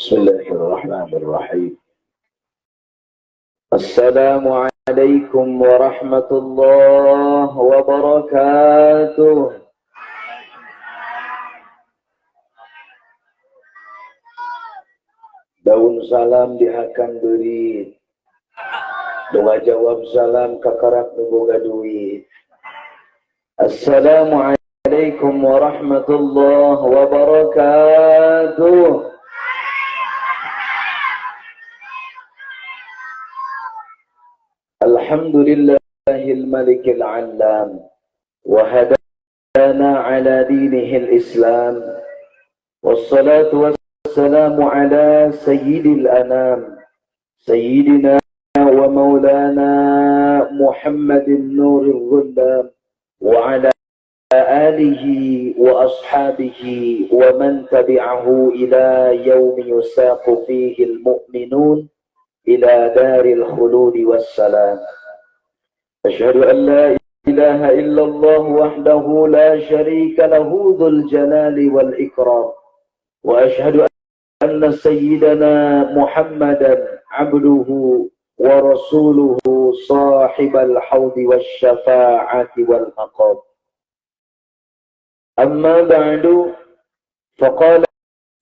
Bismillahirrahmanirrahim. Assalamualaikum warahmatullahi wabarakatuh. Daun salam dihakan beurit. Nu ngajawab salam kakarak nu boga duit. Assalamualaikum warahmatullahi wabarakatuh. Alhamdulillahil malikil allam wa hadana ala dinihil islam, wassalatu wassalamu ala sayyidil anam, sayyidina wa maulana Muhammadin nuril dhullam, wa ala alihi wa ashabihi wa man tabi'ahu ila yaumi yusaqu fihi al-mu'minun ila daril khuludi wassalam. Asyhadu an la ilaha illallah wahdahu la syarika lahu dzul jalali wal ikram, wa asyhadu anna sayyidana Muhammadan abduhu wa rasuluhu sahibal haudi wasyafaati wal maqam. Amma ba'du, faqala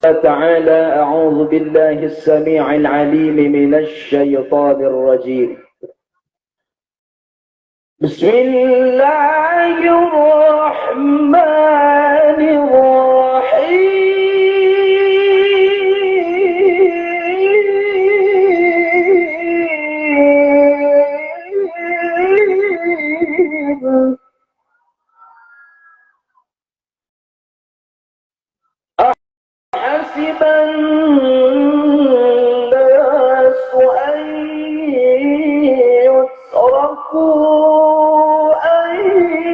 ta'ala a'udzu billahi as-sami'il 'alim minasy syaithanir rajim. Bismillahirrahmanirrahim. أحسب الناس أن يتركوا أن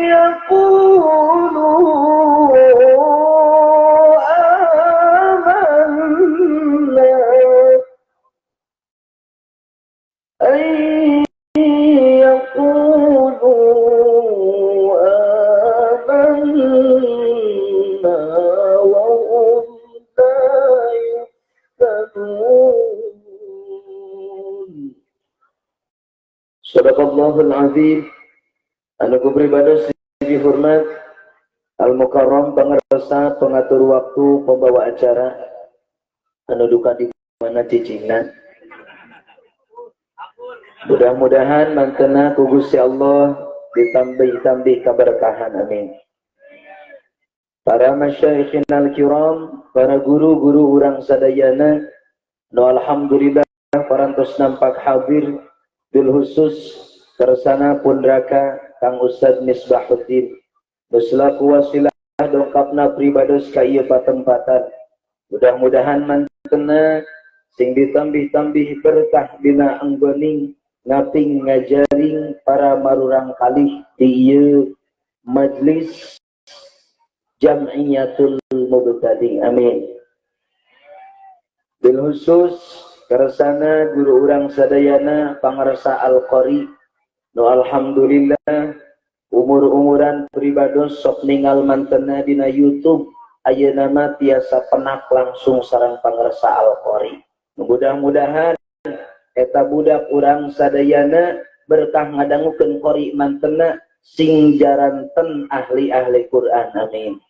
يقولوا آمنا أن يقولوا آمنا وهم لا يفتنون. Sadaqallahul azim. Anu ku pribados dihormat Al-Mukarram, pangersa, pengatur waktu, pembawa acara, anu duka di mana cicingna. Mudah-mudahan mantena ku Gusti Allah ditambih-tambih keberkahan, amin. Para masyayikhin al-kiram, para guru-guru urang sadayana, nu alhamdulillah parantos nampak hadir, bil khusus kersana pundraka Kang Ustad Misbahuddin nu selaku wasilah dongkapna pribados ka ieu patempatan. Mudah-mudahan mantena sing ditambih-tambih berkah dina anggoning ngaping ngajaring para marurang kalih di ieu majlis Jam'iyatul Mubtadi, amin. Bil khusus kersana guru urang sadayana pangersa Al-Qari, nu alhamdulillah umur-umuran pribados sok ningal mantena dina YouTube, ayeuna mah tiasa penak langsung sareng pangersa Al-Qari. Mudah-mudahan eta budak urang sadayana berkah ngadangukeun qori mantena sing jaranten ahli-ahli Quran, amin.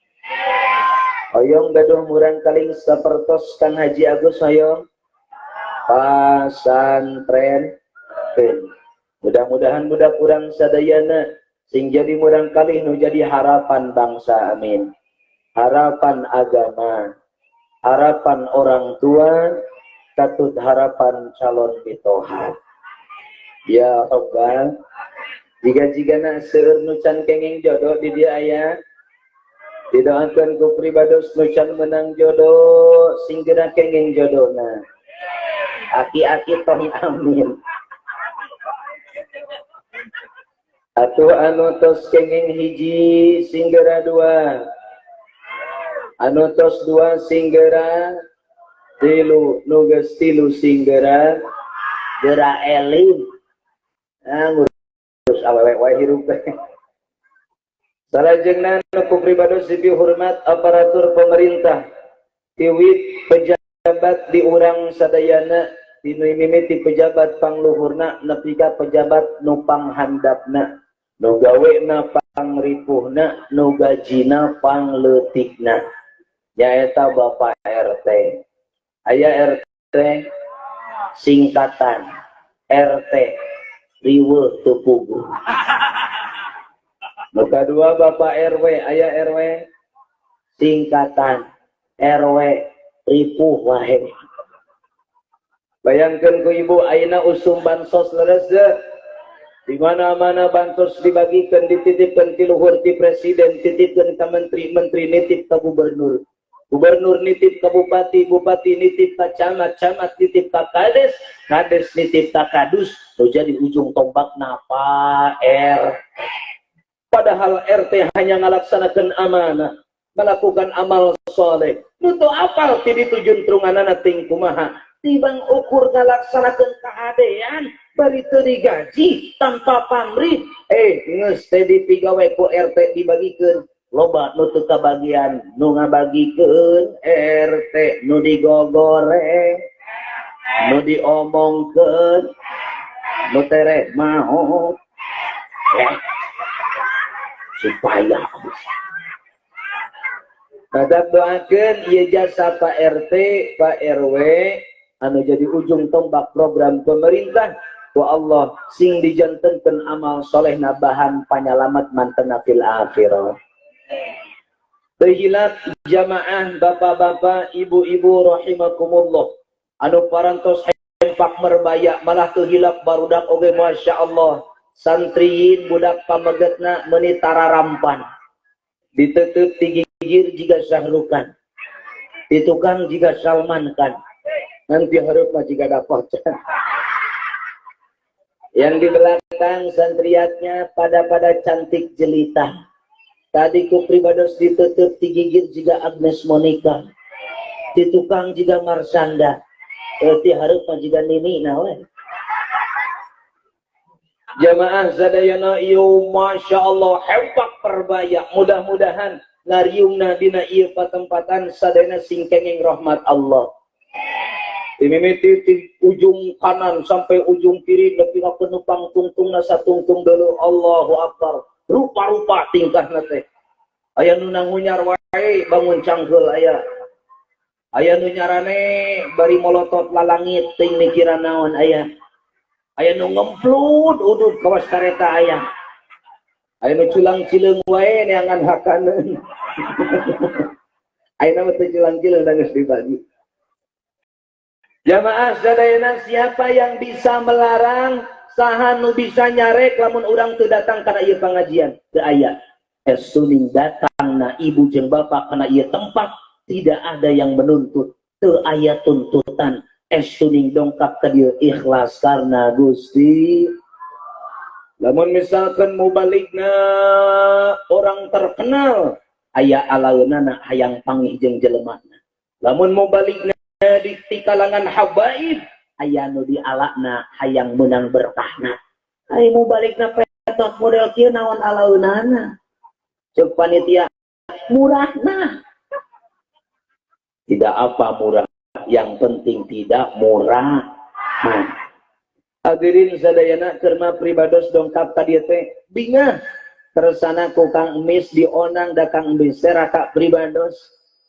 Hoyong gaduh murang kaling sapertos Kang Haji Agus, hoyong pasantren. Mudah-mudahan budak urang sadayana sing jadi murang kalih nu jadi harapan bangsa, amin. Harapan agama, harapan orang tua, katut harapan calon mitoha. Ya Rabbal, jika-jika seueur nu can kenging jodoh di dia aya, didoakeun ku pribados nu can menang jodoh sing geura kenging jodohna. Aki-aki tong amin. Atuh anu tos kenging hiji sing geura dua, anu tos dua sing geura tilu, nu geus tilu sing geura geura eling. Ah, ngurus awewe wae hirup teh. Salajengna nu ku pribados dipihormat aparatur pemerintah, tiwit pejabat Pejabat di urang sadayana, tinu mimiti pejabat pangluhurna nepi ka pejabat nu panghandapna, nu gawena pangripuhna, nu gajina pangleutikna, nyaeta Bapak RT. Aya RT, singkatan RT, riweuh teu puguh. Nu kadua Bapak RW. Aya RW, singkatan RW, ripuh wae. Bayangkan ku ibu, ayeuna usum bansos, leres teu? Di mana-mana bansos dibagikan, dititipkan ti luhur, ti presiden titipkan ke menteri, menteri nitip ke gubernur, gubernur nitip ke bupati, bupati nitip ke camat, camat nitip ke kades, kades nitip ke kadus, nu jadi ujung tombak napa R. Padahal RT hanya ngalaksanakan amanah, melakukan amal soleh. Nu teu apal ti ditu juntrunganana ting kumaha, tibang ukur ngalaksanakeun kahadean bari teu digaji, tanpa pamrih. Geus teh dipigawe ku RT, dibagikeun, loba nu teu kabagian. Nu ngabagikeun RT, nu digogoreng, nu diomongkeun, nu tereh maot ya, supaya bisa. Matak doakeun ieu jasa Pak RT, Pak RW anu jadi ujung tombak program pemerintah, ku Allah sing dijantenkeun amal solehna bahan panyalamat mantena fil akhirah. Teu hilap jamaah, bapak-bapak, ibu-ibu rahimakumullah, anu parantos hempak merbaya, malah teu hilap barudak oge, masya Allah, santriyin budak pamegetna meuni tararampan, ditutup ti gigir jiga Shahrukan, di tukang jiga Salman Khan, nanti hareup mah jiga dapat. Yang di belakang santriatnya pada pada cantik jelita. Tadi ku pribados ditutup ti gigir jiga Agnes Monica, di tukang jiga Marshanda, ti hareup mah jiga Nini. Nah we. Jamaah sadayana ieu, masya Allah, hempak perbaya, mudah-mudahan ngariungna dina ieu patempatan sadayana sing kenging rahmat Allah. Dimimiti ti ujung kanan sampai ujung kiri nepi ka penupang tungtungna satungtung dulu, Allahu Akbar, rupa-rupa tingkahna teh. Aya nu nangunyar wae bangun cangkeul, aya aya nu nyarane bari molotot lalangit ting mikiran naon, aya aya nu ngemplud udud kawas kareta, aya aya nu culang cileung wae neangan hakaneun. Ayeuna mah teu culang cileung, geus dibagi. Jamaah sadayana, siapa yang bisa melarang, saha nu bisa nyarek lamun urang teu datang kana ieu pengajian? Teu aya. Esuning datang na ibu jeung bapak kana ieu tempat, tidak ada yang menuntut, teu aya tuntutan. Esuning dongkap ka dieu ikhlas karena Gusti. Lamun misalkan mubaligna orang terkenal, aya alaeunana hayang panggih jeung jelemana. Lamun mubaligna di kalangan habaib, aya nu di alakna hayang menang berkahna. Ai mubaligna petot model kieu, naon alaeunana? Ceuk panitia, murahna. Tidak apa murah, yang penting tidak murah. Nah, hadirin sadayana, kerma pribados dongkap ka dieu teh bingah tersana ku Kang Emis dionang, da Kang Emis teh raka pribados,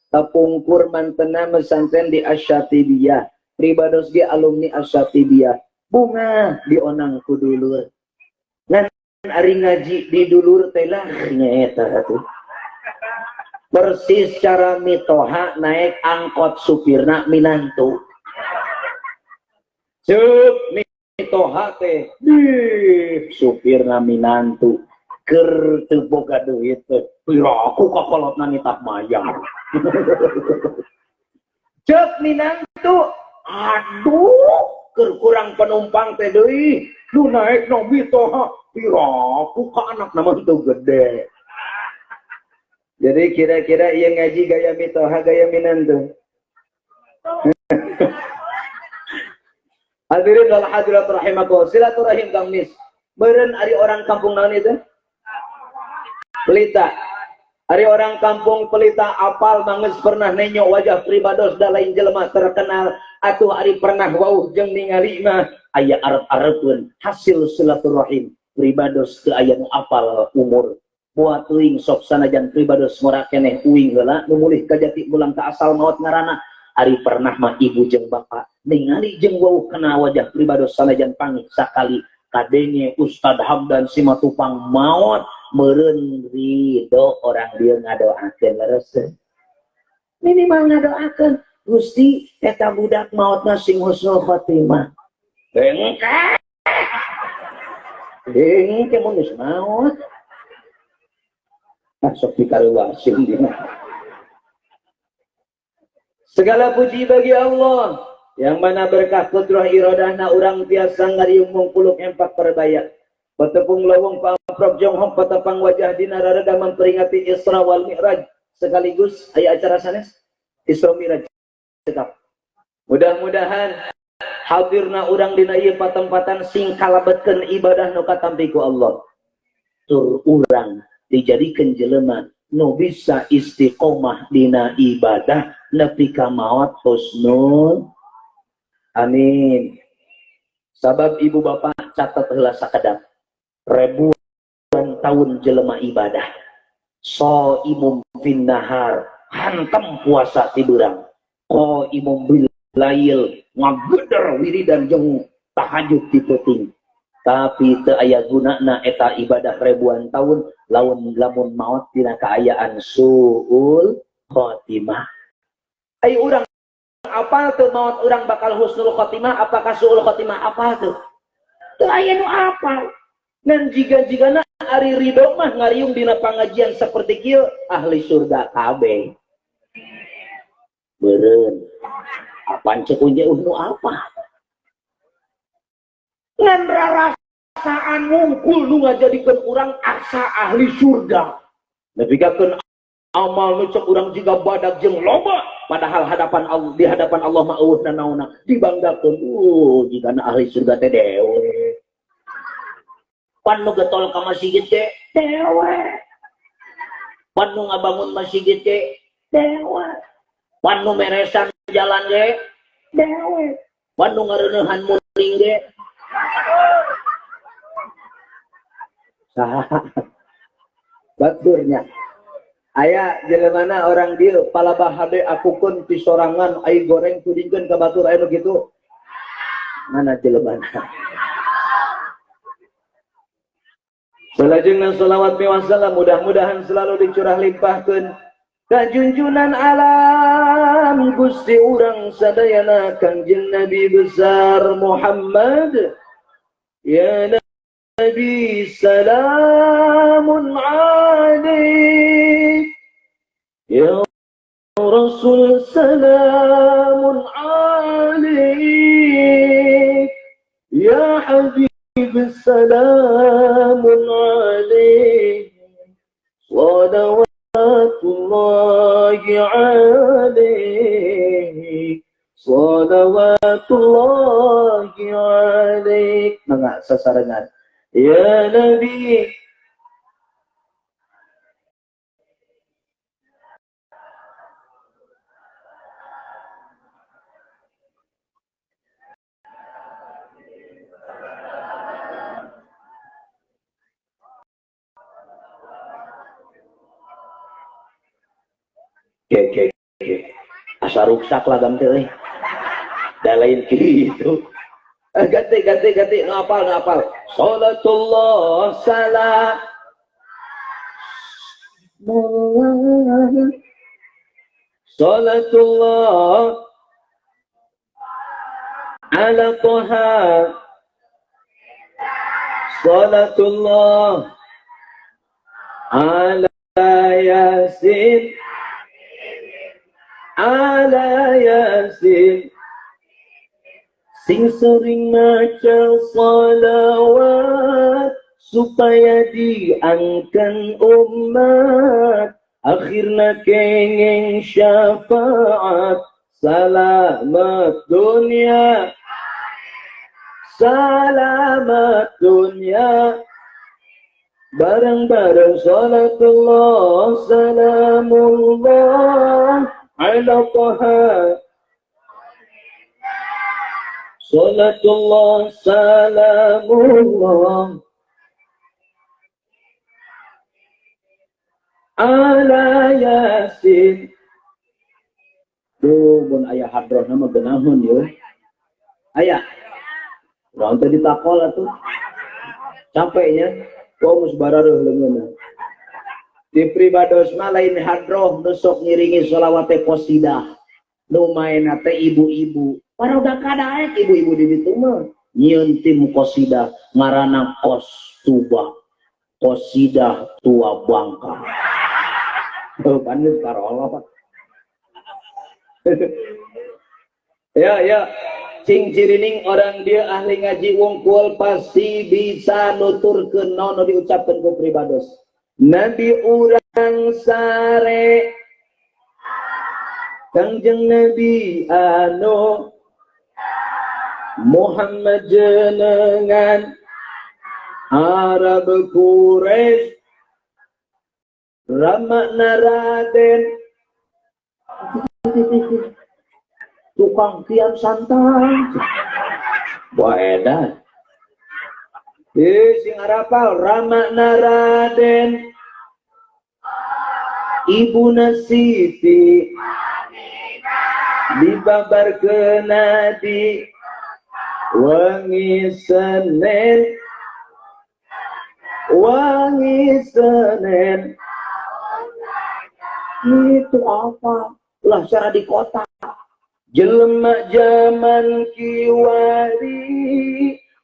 kapungkur mantena mesantren di Asyatibiyah, pribados ge alumni Asyatibiyah. Bungah dionang ku dulur, ngan ari ngaji di dulur teh lah nyaeta atuh persis cara mitoha naik angkot supirna minantu. Cuk mitoha teh di supirna minantu, keur teu boga duit teh, pira aku kakolotna nitah mayar. Cek minantu, aduh, keur kurang penumpang teh deui nu naik no mitoha, pira aku ka anak nama teu gede. Jadi kira-kira ia ngaji gaya mitoha, gaya minantu? Hadirin wal hadirat rahimakumullah. Silaturahim Kang Mis. Beureun ari orang kampung naon itu? Pelita. Ari orang kampung Pelita apal manges pernah nenyo wajah pribados da lain jelema terkenal atuh ari pernah wauh jeung ningali mah aya arep-arepeun hasil silaturahim pribados teu aya nu apal umur. Moal teuing sok sanajan pribados ngora keneh uing heula nu mulih ka jati mulang ka asal maot ngaranna. Ari pernah mah ibu jeung bapak ningali jeung wauh kana wajah pribados sanajan pangih sakali kadenge Ustad Hamdan Simatupang maot meureun ridho orang dia ngadoakeun leres minimal ngadoakeun Gusti eta budak maotna sing husnul khotimah bengke bengke mun geus maot ah sok dikaluasin dina. Segala puji bagi Allah yang mana berkah kudrah iradahna urang tiasa ngariung mungkuluk empat perbaya. Patepung lawung pamprok jonghok patapang wajah dina rareda memperingati Isra wal Mi'raj sekaligus aya acara sanes Isra Mi'raj tetap. Mudah-mudahan hadirna urang dina ieu patempatan sing kalebetkeun ibadah nu katampi ku Allah. Tur urang dijadikeun jelema nu bisa istiqomah dina ibadah nepi ka maot husnul. Amin. Sabab ibu bapak catat heula sakedap. Ribuan tahun jelema ibadah. Shaimum fin nahar, hantam puasa ti beurang. Qaimum bil lail, ngageder wiridan jeung tahajud di peuting. Tapi teu aya gunana eta ibadah ribuan tahun lamun lamun maot dina kaayaan suul khotimah. Ai urang apal teu maot urang bakal husnul khotimah apakah suul khotimah apal teu? Teu aya nu apal. Ngan jiga-jigana ari ridho mah ngariung dina pangajian seperti kieu ahli surga kabeh. Beureun. Apaan cek unje nu apa? Ngan rarasaan wungkul nu ngajadikeun urang asa ahli surga. Nepikakeun amal nu cek urang jiga badak jeung loba padahal hadapan Allah di hadapan Allah mah eueuh nanaonna dibanggakeun jigana ahli surga teh dewe. Pan nu getol ka masjid teh dewe. Pan nu ngabangun masjid teh dewe. Pan nu meresan jalan ge dewe. Pan nu ngareuneuhan muring ge saha baturnya. Aya jelemana orang dieu palabah hade akukeun ti sorangan ai goreng tudingkeun ka batur aya nu kitu. Mana jelemana? Salajengna salawat miwah salam mudah-mudahan selalu dicurah limpahkeun ka junjunan alam Gusti urang sadayana Kangjeng Nabi besar Muhammad. Ya Nabi salamun alaik, ya Rasul salamun alaik, ya Habib salamun alaik, salawatullahi alaik, salawatullahi alaik. Mangga sasarengan. Ya Nabi Oke. Asa ruksak lah gam teh euy. Da lain kitu. Ganti nu apal. Salatullah salam. Salatullah ala Toha. Salatullah ala Yasin. Ala Yasin. Sing sering maca salawat supaya diangkan umat, akhirna kenging syafaat, salamat dunia, salamat dunia. Bareng-bareng salatullah salamullah ala Taha. Salatullah salamullah ala Yasin. Duh, mun aya hadroh nama geunahun yeuh. Aya. Urang teh ditakol atuh. Capeknya, kok geus barareuh leungeunna. Di pribados mah lain hadroh nu sok ngiringi sholawat teh qasidah. Nu maenna teh ibu-ibu. Barudak kadaek ibu-ibu di ditu mah nyieun tim qasidah ngaranna Qostuba. Qasidah tua bangka. Tuh kan geus karolot. Ya ya, cing cirining orang dia ahli ngaji wungkul pasti bisa nuturkeun naon nu diucapkeun ku pribados. Nabi urang sare Kangjeng Nabi anu Muhammad jenengan Arab Quraisy Ramakna Raden tukang kian santan. Wah edan. Sing arapal Ramakna Raden Ibu Siti dibabarkeun di wengi Senin, wengi Senin. Itu apa? Lah secara di kota. Jelema zaman kiwari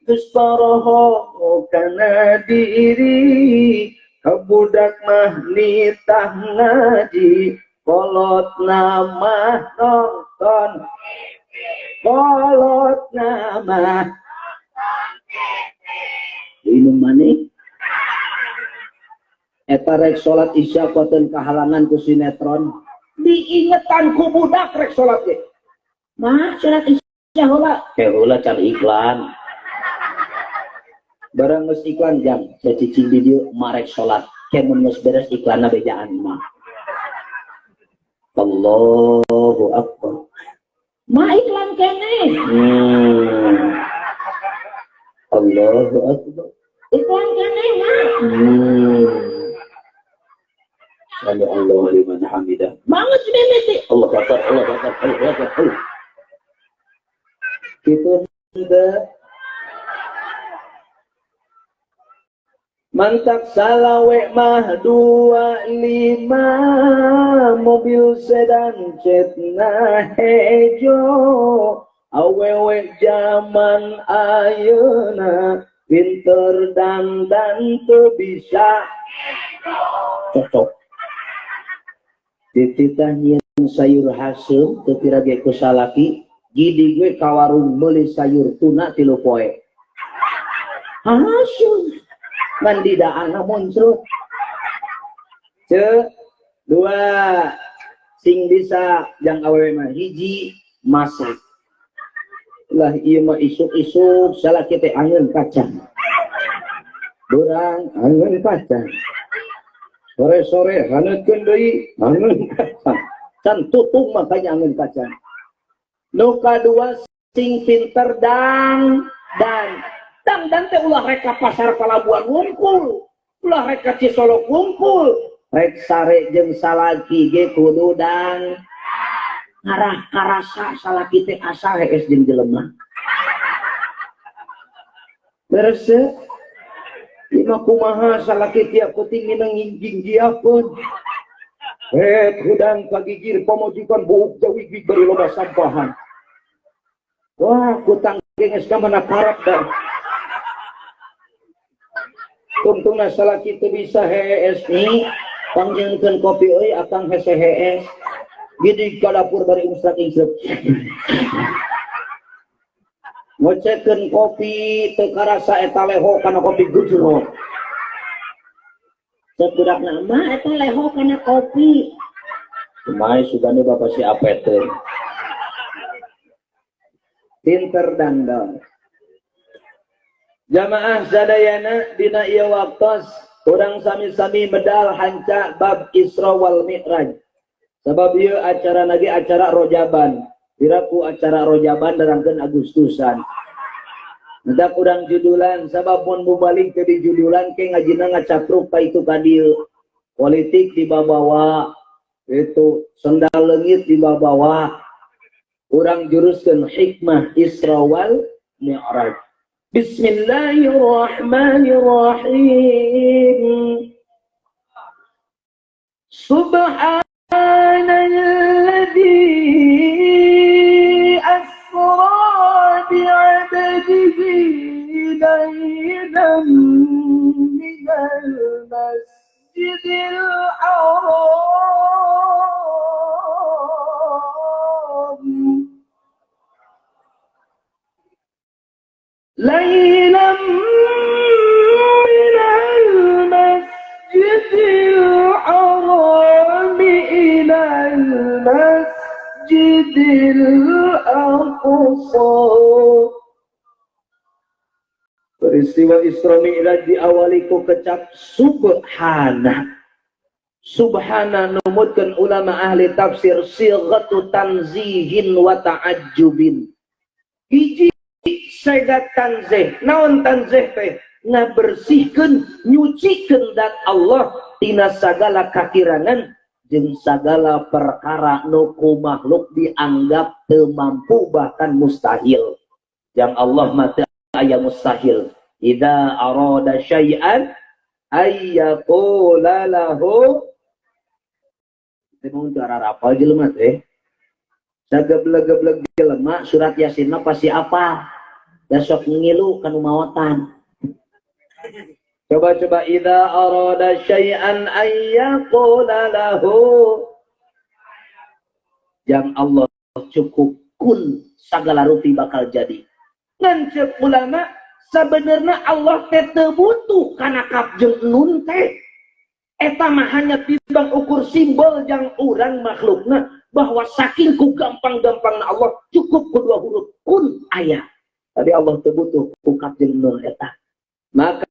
geus paroho kana diri, kabudak mah nitah ngaji, kolot nama nonton, kolot nama minum manik. Eta rek salat isya koten kahalangan ku sinetron, diingetan ku budak rek salat ge. Mah salat isya heula, ke heula can iklan. Barang geus iklan jang, saya cicing di dieu marek salat. Ke mun geus beres iklanna bejaan mah. Allahu akbar. Ma iklan keneh. Allahu akbar. Iklan keneh mah. Sami Allahu liman hamidah. Banget mimiti. Allah akbar, Allah akbar, Allah akbar. Kitu henteu. Mantak salawe mah 25, mobil sedan cetna hejo, awewe zaman ayeuna pinter dandan teu bisa cocok. Dititah nyieun sayur haseum teu pirage ku salaki, gidi ge ka warung meuli sayur tuna 3 poe. Haseum mandi daana muncul. Ce dua sing bisa jang awewe mah hiji masak. Lah ieu mah isuk-isuk salaki teh angeun kacang. Durang angeun kacang. Sore-sore haneutkeun deui angeun kacang. Can tutung makanya angeun kacang. Nu kadua sing pinter dang dan dang dan teh ulah rek ka pasar Palabuhan wungkul, ulah rek ka Cisolok wungkul, rek sare jeung salaki ge kudu dang. Ngarah karasa salaki teh asa hees jeung jelema. Beres lima kumaha salaki tiap peuting minang nginjing jiakeun. Hudang kagigir pamajikan buuk jawigwig bari loba sampahan. Wah, kutang geus ka mana karep dah. Tungtungna salaki teu bisa hees ni, pangjengkeun kopi euy akang hese hees. Gidi ka dapur bari ingstrek-ingstrek. Ngocekeun kopi teu karasa eta leho kana kopi gujro. Cek budakna mah eta leho kana kopi. Kumaha sugane bapak si apeteun. Pinter dandan. Jamaah sadayana dina ieu waktos Urang sami-sami medal hanca bab Isra wal Mi'raj. Sabab ieu acara lagi acara rojaban. Piraku acara rojaban nerangkeun Agustusan. Mendak urang judulan sabab mun mubalik teu di judulan ke ngajina ngacapruk ka itu ka dieu. Politik dibabawa itu sendal leungit dibabawa. Urang juruskeun hikmah Isra wal Mi'raj. Bismillahirrahmanirrahim. Subhanalladzi asra bi'abdihi laylan minal masjidil haram ليلا من المسجد الحرام إلى المسجد الأقصى. Peristiwa Isra Mi'raj diawali ku kecap subhana. Subhana numutkeun ulama ahli tafsir sighatu tanzihin wa ta'ajjubin. Hiji sega tanzih. Naon tanzih teh? Ngabersihkeun, nyucikeun dat Allah tina sagala kakirangan jeung sagala perkara nu ku makhluk dianggap teu mampu bahkan mustahil. Yang Allah mah teu aya mustahil. Idza arada syai'an ayyaqula lahu. Teu mun teu arapal jelema teh. Sagebleg-gebleg jelema surat Yasin mah pasti apa? Da sok ngilu kanu maotan. Coba-coba idza arada syai'an ayyaqula lahu. Yang Allah cukup kun sagala rupi bakal jadi. Ngan ceuk ulama sabenerna Allah teh teu butuh kana kaf jeung nun teh. Eta mah hanya timbang ukur simbol jang urang makhlukna bahwa saking ku gampang-gampangna Allah cukup ku dua huruf kun aya. Tadi Allah teu butuh ku kaf jeung nun eta. Maka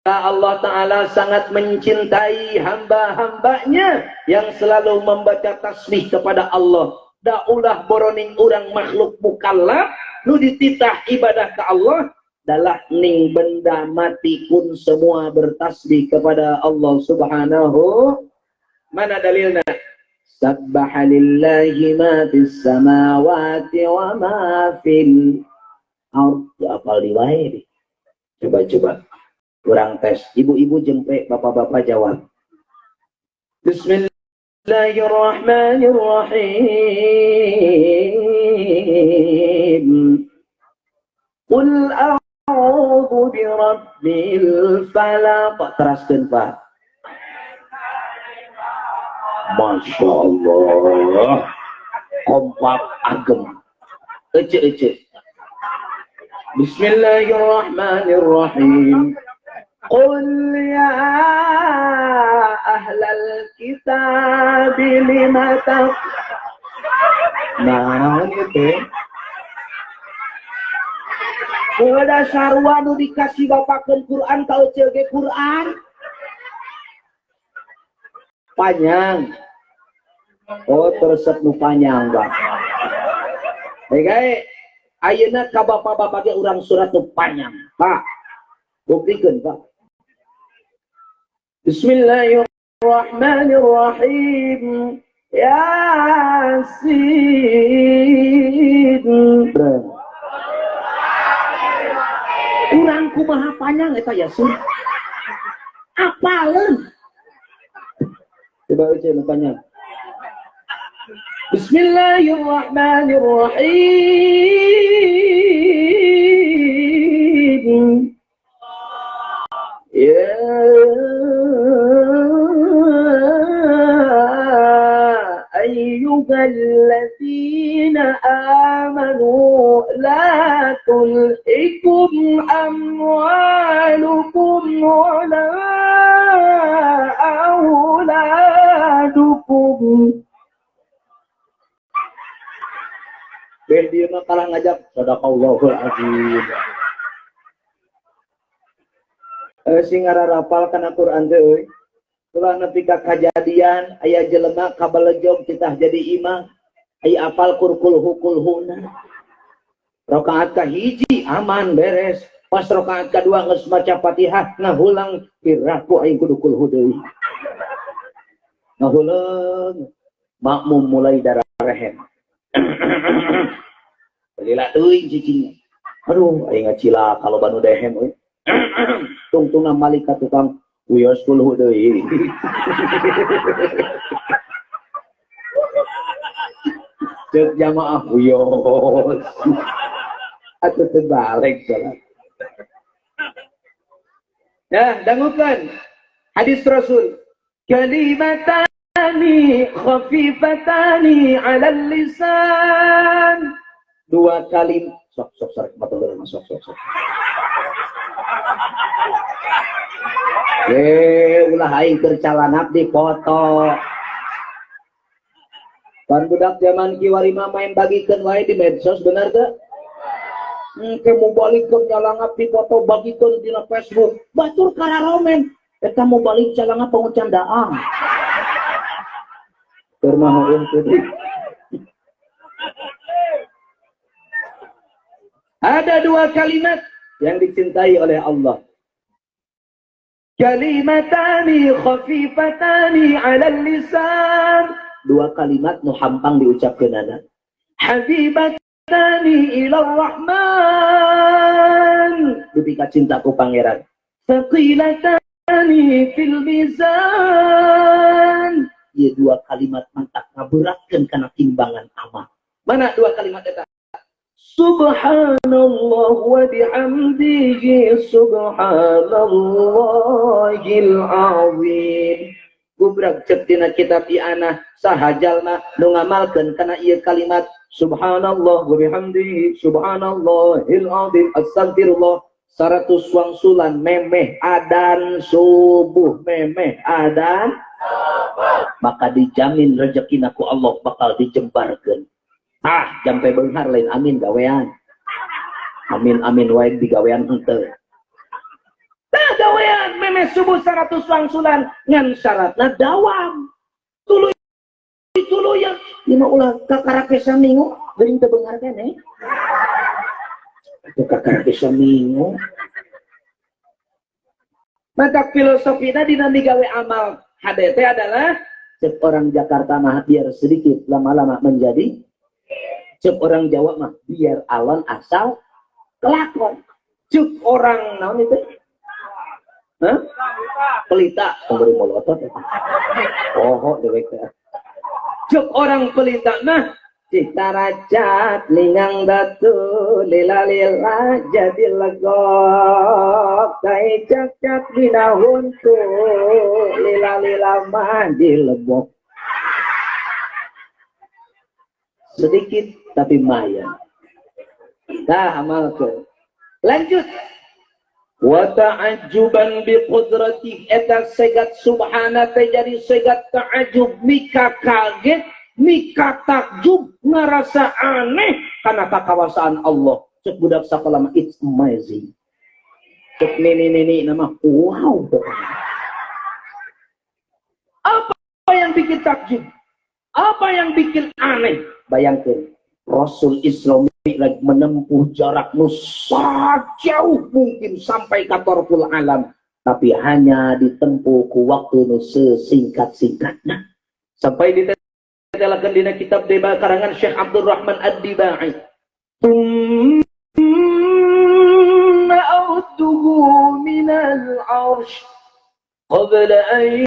Allah Ta'ala sangat mencintai hamba-hambanya yang selalu membaca tasbih kepada Allah. Daulah boroning urang makhluk mukallaf nu dititah ibadah ke Allah, dalah ning benda mati pun semua bertasbih kepada Allah Subhanahu. Mana dalilna? Sabbaha lillahi ma fis samawati wa ma fil ard. Apal di wae. Coba-coba kurang tes, ibu-ibu jempe, bapak-bapak jawab. Bismillahirrahmanirrahim. Qul a'udzu birabbil falaq. Teraskeun, Pak. Masya Allah. Kompak agem. Ece-ece. Bismillahirrahmanirrahim. Qul ya ahlal kitab lima tak. Nah, itu. Udah sarua nu dikasih bapakeun Quran ka ece ge Quran. Panjang. Oh, teresep nu panjang, Pak. Baik, ayeuna ka bapak-bapak ge urang surat nu panjang, Pak. Buktikeun, Pak. Bismillahirrahmanirrahim. Yasin. Urang kumaha panjang eta Yasin? Apaleun? Coba uce nu panjang. Bismillahirrahmanirrahim. Ya ayyuhalladzina amanu la tulhikum amwalukum wala auladukum. Beh dieu mah kalah ngajak sadaqallahul azim. Sing ngararapal kana Quran teh euy. Ulah nepi ka kajadian aya jelema kabalejog titah jadi imam, aya apal kurkul hukulhuna. Rakaat kahiji aman beres. Pas rakaat kadua geus maca Fatihah ngahulang piraku aing kudu kulhu deui. Ngahulang makmum mulai darah rehem. Lila teuing cicingna. Aduh aing ngacilak kalau banu dehem euy. Tungtungna malik ka tukang wios kulhu deui. Ceuk jamaah wios. Atuh teu balik salat. Ya, dangukeun hadis Rasul. Kalimatani khafifatani 'alal lisan. Dua kalimat sok sok sok batul sok sok sok. Ulah aing keur calanap dipoto. Pan budak zaman kiwari mah main bagikeun wae di medsos, bener teu? Ke mau balikeun nyalangap dipoto bagikeun dina Facebook. Batur kararomen. Eta mau balik calangap pengucandaan. Keur mah heueuh teu. Ada dua kalimat yang dicintai oleh Allah. Kalimatani khafifatani 'alal lisan. Dua kalimat nu hampang diucapkeunana. Habibatani ila rahman. Dupi ka cinta ku pangeran. Thaqilatani fil mizan. Ieu dua kalimat mantak ngaberatkeun kana timbangan amal. Mana dua kalimat eta? Subhanallah wa bihamdihi subhanallahil azim. Gubrak cek dina kitab I'anah saha jalma nu ngamalkeun kana ieu kalimat subhanallah wa bihamdihi subhanallahil azim astagfirullah 100 wangsulan memeh adan subuh, memeh adan maka dijamin rezekina ku Allah bakal dijembarkeun. Ah, jampe beunghar lain amin gawean. Amin amin wae digawean henteu. Tah gawean memeh subuh 100 wangsulan ngan syaratna dawam. Tuluy tuluyan lima ulah kakarake saminggu geuning teu beunghar keneh. Atuh kakarake saminggu. Maka filosofina dina digawe amal HDT adalah cek orang Jakarta mah biar sedikit lama-lama menjadi, cek orang Jawa mah biar alon asal kelakon, cek orang naon itu? Hah? Pelita, pemberi molotot. Oh, dewek. Cek orang pelita mah cita racat lingang batu lila-lila jadi legok tai cacat dina huntu lila-lila mah dilebok. Sedikit tapi lumayan. Dah amalkeun. Lanjut. Wa ta'ajjuban bi qudrati eta segat subhana teh jadi segat ta'ajub mika kaget mika takjub ngerasa aneh karena kekawasaan Allah. Cek budak sakola mah it's amazing. Cek nini-nini nama wow. Apa yang bikin takjub? Apa yang bikin aneh? Bayangkan Rasul Isra Mi'raj menempuh jarak nu jauh mungkin sampai ke torful alam, tapi hanya ditempuh ku waktu nu sesingkat-singkatnya. Sampai ditelakan dina kitab Deba karangan Syekh Abdul Rahman Ad-Dibai. Thumma a'udduhu minal arsh qabla an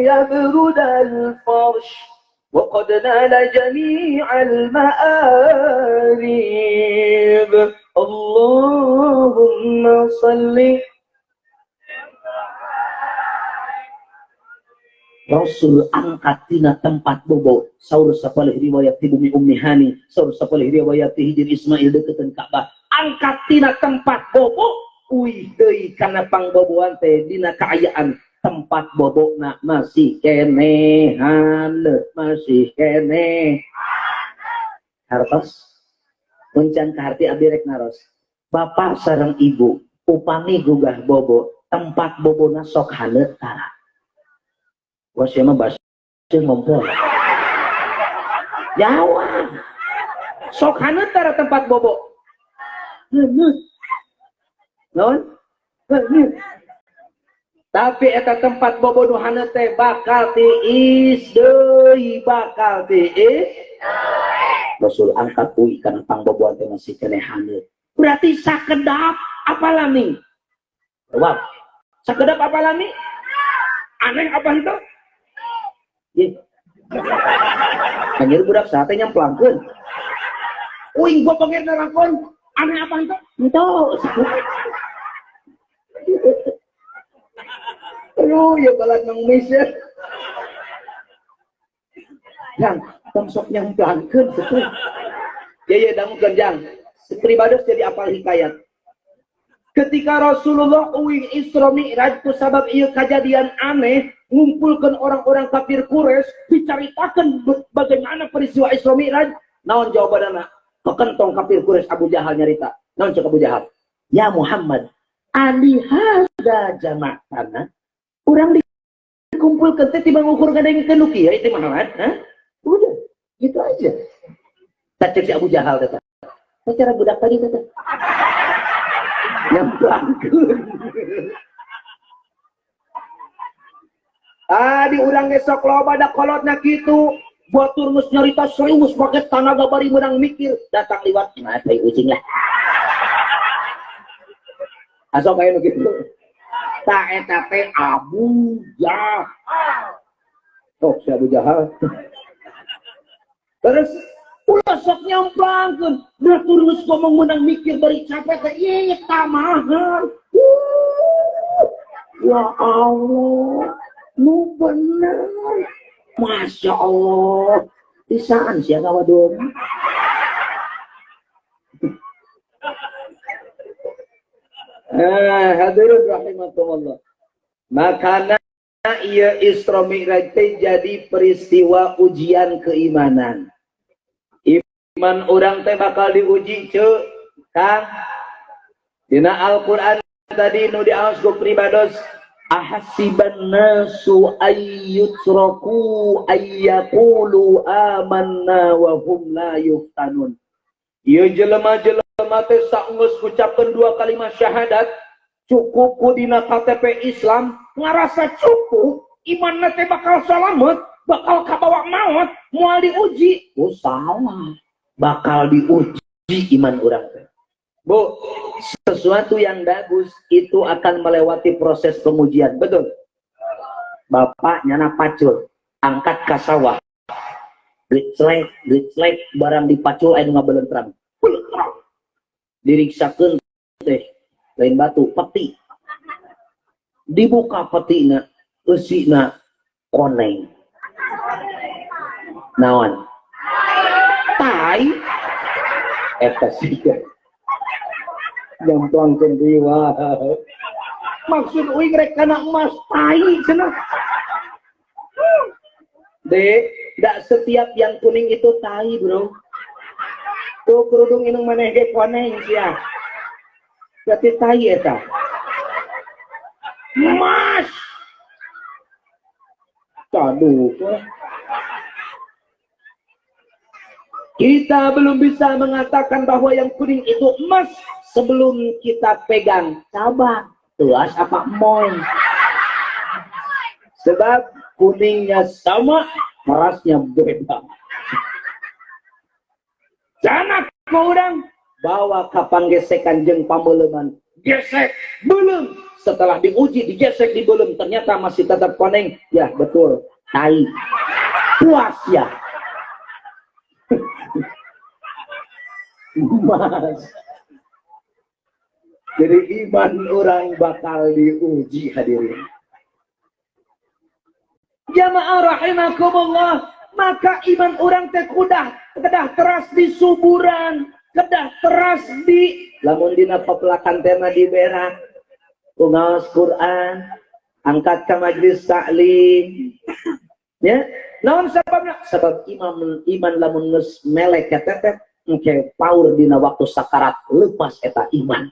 yabruda al-farsh وقد نال جميع المآرب. اللهم صل. Rasul angkat tina tempat bobo. Saur sapalih riwayat ti bumi Ummi Hani, saur sapalih riwayat ti Hijir Ismail deketan Ka'bah. Angkat tina tempat bobo, uih deui kana pangboboan teh dina kaayaan tempat bobokna masih keneh haneut, masih keneh hartos. Muncan ka harti abdi rek naros. Bapak sareng ibu Upami gugah bobo, tempat bobona sok haneut tara. Wah, sia mah baseuh ngompol. Jawab. Sok haneut tara tempat bobo? Haneut. Naon? Haneut. Tapi eta tempat bobo nu haneut teh bakal tiis deui, bakal tiis. Rasul angkat uih kana pangboboan teh masih keneh haneut. Berarti sakedap apa lami? Jawab. Sakedap apa lami? Aneh apa itu? Ye. Anjir budak sate nyamplangkeun. Uing gua pengir nerangkeun. Aneh apa itu? Henteu. Aduh, ya balat ngemis ya. Jang, tong sok nyamplangkeun sepuh. Ya ya dangukeun jang. Pribados jadi apal hikayat. Ketika Rasulullah uing Isra Mi'raj ku sabab ieu kajadian aneh, ngumpulkan orang-orang kafir Quraisy, dicaritakeun bagaimana peristiwa Isra Mi'raj, naon jawabanana? Kekentong kafir Quraisy Abu Jahal nyarita. Naon cek Abu Jahal? Ya Muhammad, ali hadza jama'tana? Urang dikumpulkeun teh tiba ngukur ngadengkeun nu kieu teh Muhammad, hah? Udah, gitu aja. Tak cek si Abu Jahal teh. Teh cara budak tadi teh. Nyamplangkeun. Ah, di urang ge sok loba da kolotna kitu. Batur geus nyarita serius make tanaga bari meunang mikir, datang liwat mah tai ucing lah. Asok aya nu kitu. Ta eta teh Abu Jahal. Oh, si Abu Jahal. Terus ulah sok nyamplangkeun, batur geus ngomong meunang mikir bari capek teh ieu tamahan. Ya Allah, nu bener. Masya Allah, bisaan sia ngawadon. Hadirin rahimakumullah. Makana ieu Isra Mi'raj teh jadi peristiwa ujian keimanan. Iman urang teh bakal diuji ceu, Kang. Dina Al-Qur'an tadi nu diaos ku pribados, ahasiban nasu ayyutraku ayyaqulu amanna wa hum la yuftanun. Ieu jelema-jelema teh saenggeus ngucapkeun dua kalimat syahadat, cukup ku dina KTP Islam, ngarasa cukup, imanna teh bakal salamet, bakal kabawa maot, moal diuji. Oh salah, bakal diuji iman urang teh. Bu, sesuatu yang bagus itu akan melewati proses pengujian, betul? Bapak nyana pacul, angkat ka sawah, geclek, geclek, barang dipacul aya nu ngabelentrang. Belentrang. Diriksakeun teh, lain batu, peti. Dibuka petina, eusina koneng. Naon? Tai. Eta sia. Nyamplangkeun deui wae. Maksud uing rek kana emas tai cenah. Dek, ndak setiap yang kuning itu tai, bro. Tuh kerudung inung maneh ge koneng sia. Berarti tai eta. Emas. Aduh. Kita belum bisa mengatakan bahwa yang kuning itu emas sebelum kita pegang cabang, tuas apa moy. Sebab kuningnya sama, kerasnya beda. Janak orang bawa kapanggesekan jeung pameuleman, gesek belum. Setelah diuji digesek di belum, ternyata masih tetap koneng. Ya betul, tai. Puas ya. Mas. Jadi iman orang bakal diuji hadirin. Jamaah rahimakumullah, maka iman orang teh kedah teras di suburan, kedah teras di lamun dina pepelakan tema di berak, ngaos Quran, angkat ke majelis taklim. Ya, naon sababna? Sabab iman lamun geus melek ketetet engke paur dina waktu sakarat lepas eta iman.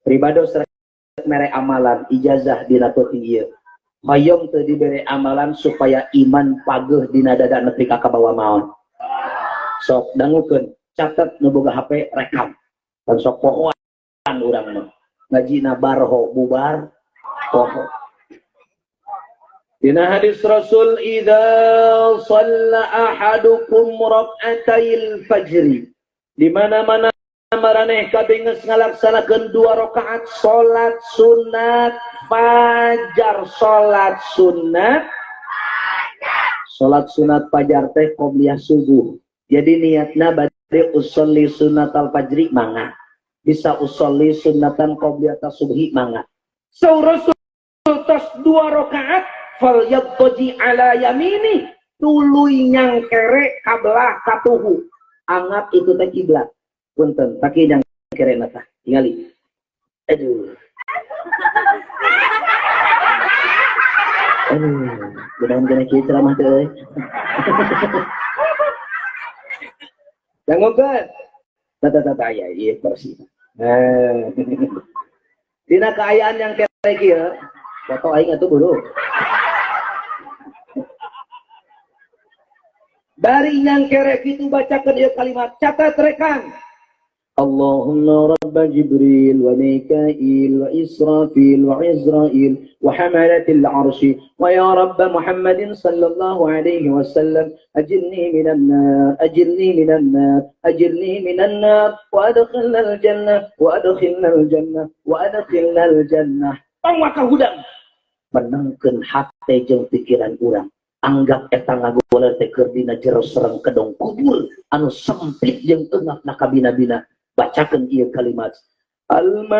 Pribados mere amalan ijazah dina peuting ieu. Hoyong teu dibere amalan supaya iman pageuh dina dada nepi ka kabawa maot. Sok dangukeun, catet nu boga HP rekam. Kan sok pohoan urang mah. Ngajina barho bubar poho. Dina hadis Rasul idza shalla ahadukum rak'atayil fajri. Di mana-mana maraneh kabeh geus ngalaksanakeun 2 rakaat salat sunat fajar, salat sunat salat sunat fajar teh qobliyah subuh. Jadi niatna bade usolli sunnatal fajri mangga. Bisa usolli sunnatan qobliyah subhi mangga. Saur Rasul tos 2 rakaat fal yadtaji ala yamini tuluy nyangkere kabelah katuhu. Anggap itu teh kiblat. Punten, taki nyangkere na tah. Tingali. Aduh. Aduh, mudahan kena kieu ceramah teh euy. Dangukeun. Tata-tata aya ieu bersih. Nah. Dina kaayaan yang kere kieu, foto aing atuh buru. Dari nyangkere kitu bacakeun ieu kalimat, catat rekan. Allahumma rabb Jibril wa Mikail wa Israfil wa Izrail wa hamalatil arsy wa ya rabb Muhammadin sallallahu alaihi wasallam ajirni minan nar, ajirni minan nar, ajirni minan nar wa adkhilnal jannah wa adkhilnal jannah wa adkhilnal jannah. Tong waka hudang menangkeun hate jeung pikiran urang. Anggap eta ngagoler teh keur dina jero sereng kedong kubur anu sempit jeung eungap na kabina-bina. Bacakan ieu kalimat al-maut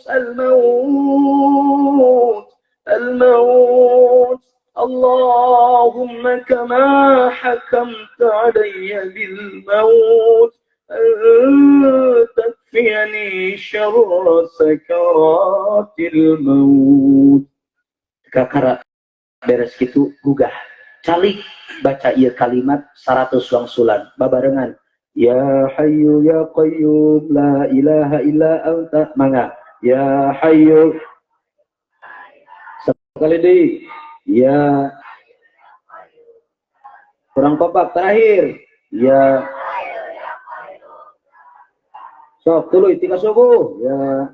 al-maut al-maut Allahumma kama hakamta alayya bil maut takfiyani syarra sakaratil maut. Kakara beres kitu gugah calik baca ieu kalimat 100 wangsulan babarengan ya hayyu ya qayyum la ilaha illa anta mangga ya hayyu sekali deui ya kurang kompak terakhir ya sok tuluy tika subuh ya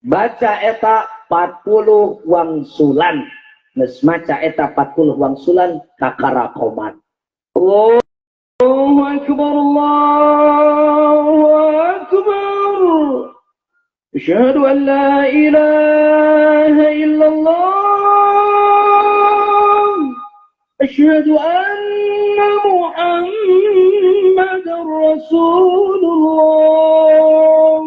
baca eta 40 wangsulan. Geus maca eta 40 wangsulan kakara qomat. Allahu akbar Allahu akbar. Asyhadu an la ilaha illallah. Asyhadu anna Muhammadar Rasulullah.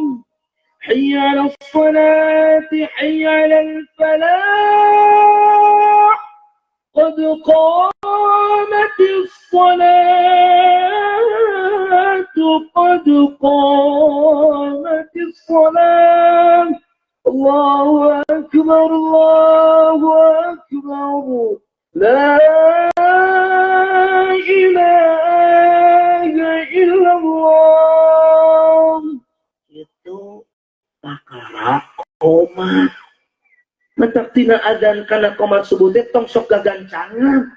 Hayya 'alas salati hayya 'alal falah. Qad qamatis salatu qad qamatis salat. Allahu akbar Allahu akbar. La ilaha illallah. Itu perkara qomat. Mentak tina adzan kana qomat subuh teh tong sok gagancangan.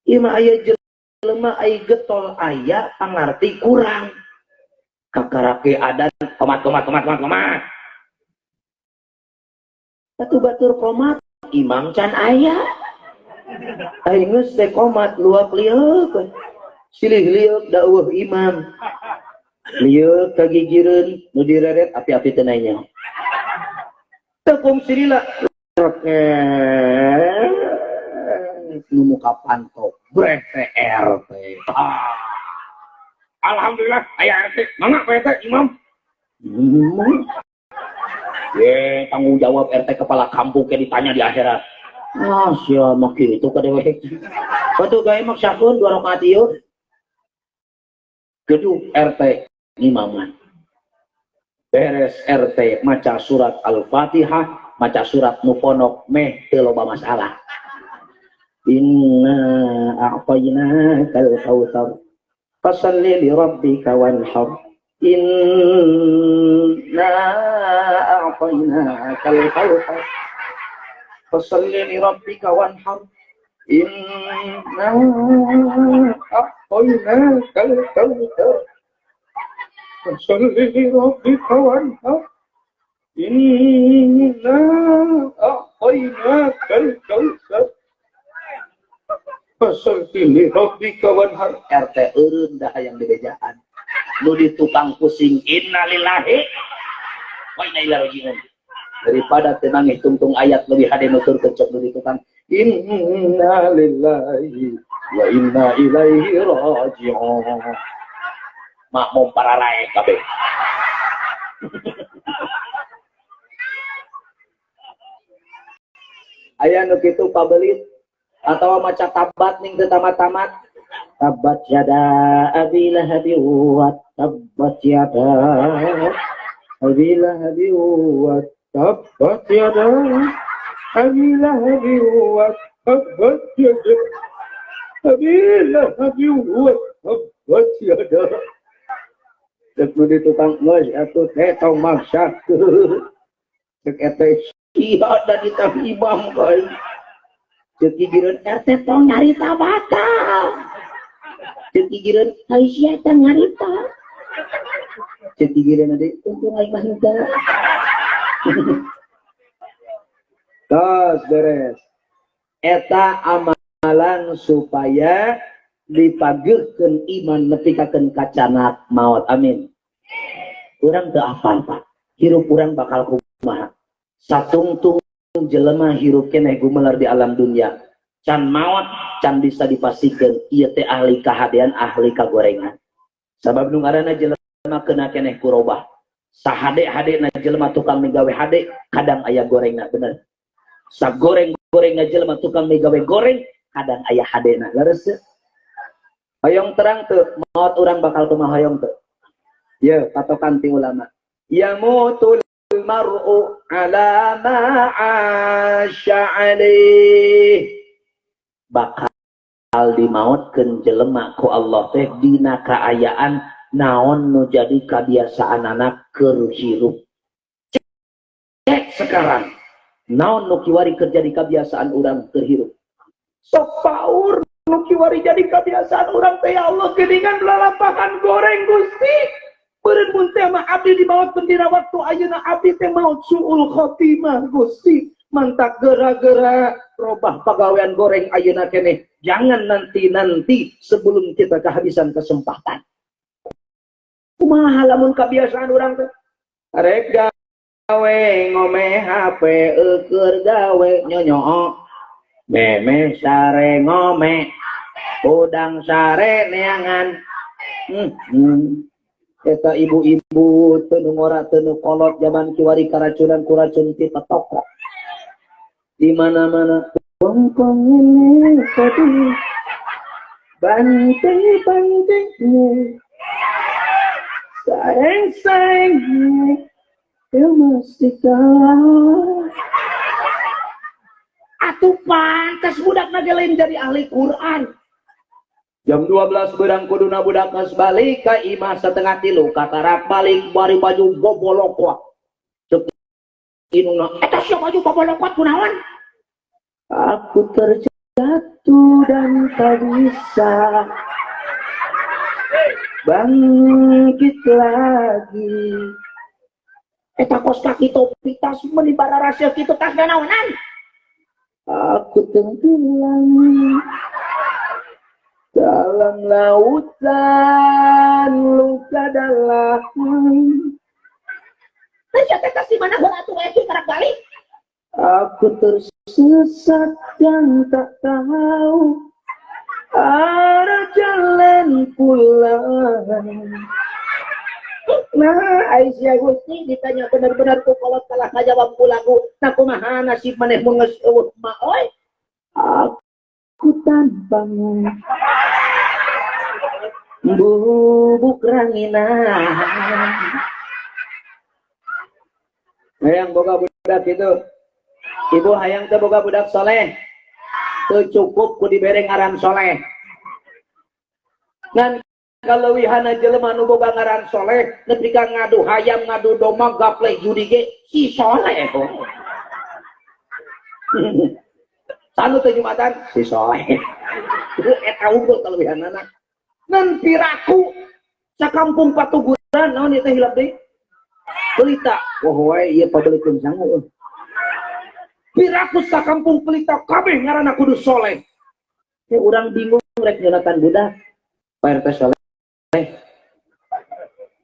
Ieu mah aya jelema ai getol aya pangarti kurang. Kakarake adzan qomat qomat qomat qomat qomat. Satu batur qomat imam can aya. Ai geus teh qomat luak lieuk. Silih lieuk da eueuh imam. Lieuk kagigireun nu direret api-api teu nanya. Teu kungsi lila. Nu muka panto breh teh RT. Alhamdulillah aya RT. Mangga Pak RT imam. Ye, tanggung jawab RT kepala kampung ke ditanya di akhirat. Ah, sia mah kitu ka dewek. Batu gawe maksakeun 2 rakaat ieu. Gedung RT ngimaman. Beres RT maca surat Al-Fatihah, maca surat nu pondok meh teu loba masalah. Inna a'tainakal kautsar fasalli li rabbika wanhar. Inna a'tainakal kautsar fashalli li rabbika wanhar. Inna a'tainakal kautsar fashalli li rabbika wanhar. Inna a'tainakal kautsar fashalli li rabbika wanhar. RT eureun dah hayang dibejaan. Nu di tukang pusing innalillahi wa inna ilaihi raji'un. Daripada tenang tungtung ayat lebih hade nuturkeun cek nu di tukang innalillahi wa inna ilaihi raji'un. Makmum pararae kabeh. Aya nu kitu pabelit atawa maca tabat ning teu tamat-tamat. Tabat yada abi lahabi wa tabbat yada abi lahabi wa tabbat yada abi lahabi wa tabbat yada abi lahabi wa tabbat yada. Cek nu di tukang geus atuh teh tong maksa. Cek eta sia da ditah imam bae. Cek gigireun RT tong nyarita batal. Cek gigireun ai sia teh nyarita. Cek gigireun ade untung aing mah henteu. Tos beres. Eta amalan supaya dipageuhkeun iman nepikakeun kacanak maot. Amin. Urang teu apal Pak. Hirup urang bakal kumaha. Satungtung jelema hirup keneh gumelar di alam dunia. Can maot can bisa dipastikeun ieu teh ahli kahadean ahli kagorengan. Sabab nu ngaranna jelema kena keneh kurobah. Sahade-hadena jelema tukang migawe hade kadang aya gorengna bener. Sagoreng-gorengna jelema tukang migawe goreng kadang aya hadena. Leres teu? Hoyong terang teu maot urang bakal kumaha hoyong teu? Ye patokan ti ulama. Yamutul mar'u ala ma 'asya alaih. Bakal dimaotkeun jelema ku Allah teh dina kaayaan naon nu jadi kabiasaan anak keur hirup. Cek sekarang naon nu kiwari keur jadi kabiasaan urang keur hirup. Sok paur nu kiwari jadi kabiasaan urang teh ya Allah geuningan lalampahan goreng Gusti. Beureun mun teh mah abdi dimaotkeun dina waktu ayeuna abdi teh maot suul khotimah Gusti. Mantak gera-gera robah pagawean goreng ayeuna keneh. Jangan nanti-nanti sebelum kita kehabisan kesempatan. Kumaha lamun kabiasaan urang teh? Arek gawe ngome HP eueur gawe nyonyoo. Meme sare ngome udang sare neangan. Eta ibu-ibu teu nu ngora teu nu kolot jaman kiwari karacunan kuracun ti petoko. Di mana-mana bongkong ini tadi banting-bantingmu sayang-sayangmu ya masih kalah. Atuh pantas budak lain jadi ahli Quran. Jam 12 berang kuduna budak geus balik ka imah setengah tilu katarak balik bari baju bobolokot. Cek inungna eta sia baju bobolokot kunaon? Aku terjatuh dan tak bisa bangkit lagi. Eta kos kaki topi tas meuni bararasia kitu tas naonan. Aku tenggelam dalam lautan luka dalam. Aku tersesat dan tak tahu arah jalan pulang. Nah, Aisyah Gusti ditanya benar-benar ku kolot kalah ngajawab ku lagu. Nah kumaha nasib maneh mun geus eueuh mah euy? Aku tanpamu bubuk ranginang. Hayang boga budak itu. Ibu hayang teh boga budak soleh. Teu cukup ku dibere ngaran soleh. Ngan kaleuwihana jelema nu boga ngaran soleh nepi ka ngadu hayam ngadu domba gapleh judi ge si soleh. Sanu teh Jumatan si soleh. Eta unggul kaleuwihanana. Ngan piraku sakampung Patuguran naon ieu teh hilap deui? Pelita. Wah wae ieu pabelikeun sangu. Piraku sakampung Pelita kabeh ngaranna kudu soleh. Teh urang bingung rek nyunatan budak. Pak RT soleh.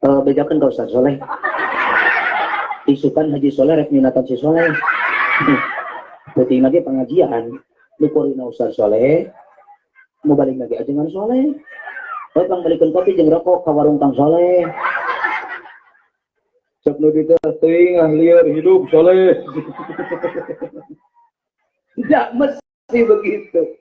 Bejakeun ka Ustaz Soleh. Isukan Haji Soleh rek nyunatan si Soleh. Penting lagi pengajian. Nu korina Ustaz Soleh. Mau balik lagi ajengan Soleh. Bae pangbalikeun kopi jeung rokok ka warung Kang Soleh. Sok nu ditu teuing ah lieur hidup Soleh. Tidak mesti begitu.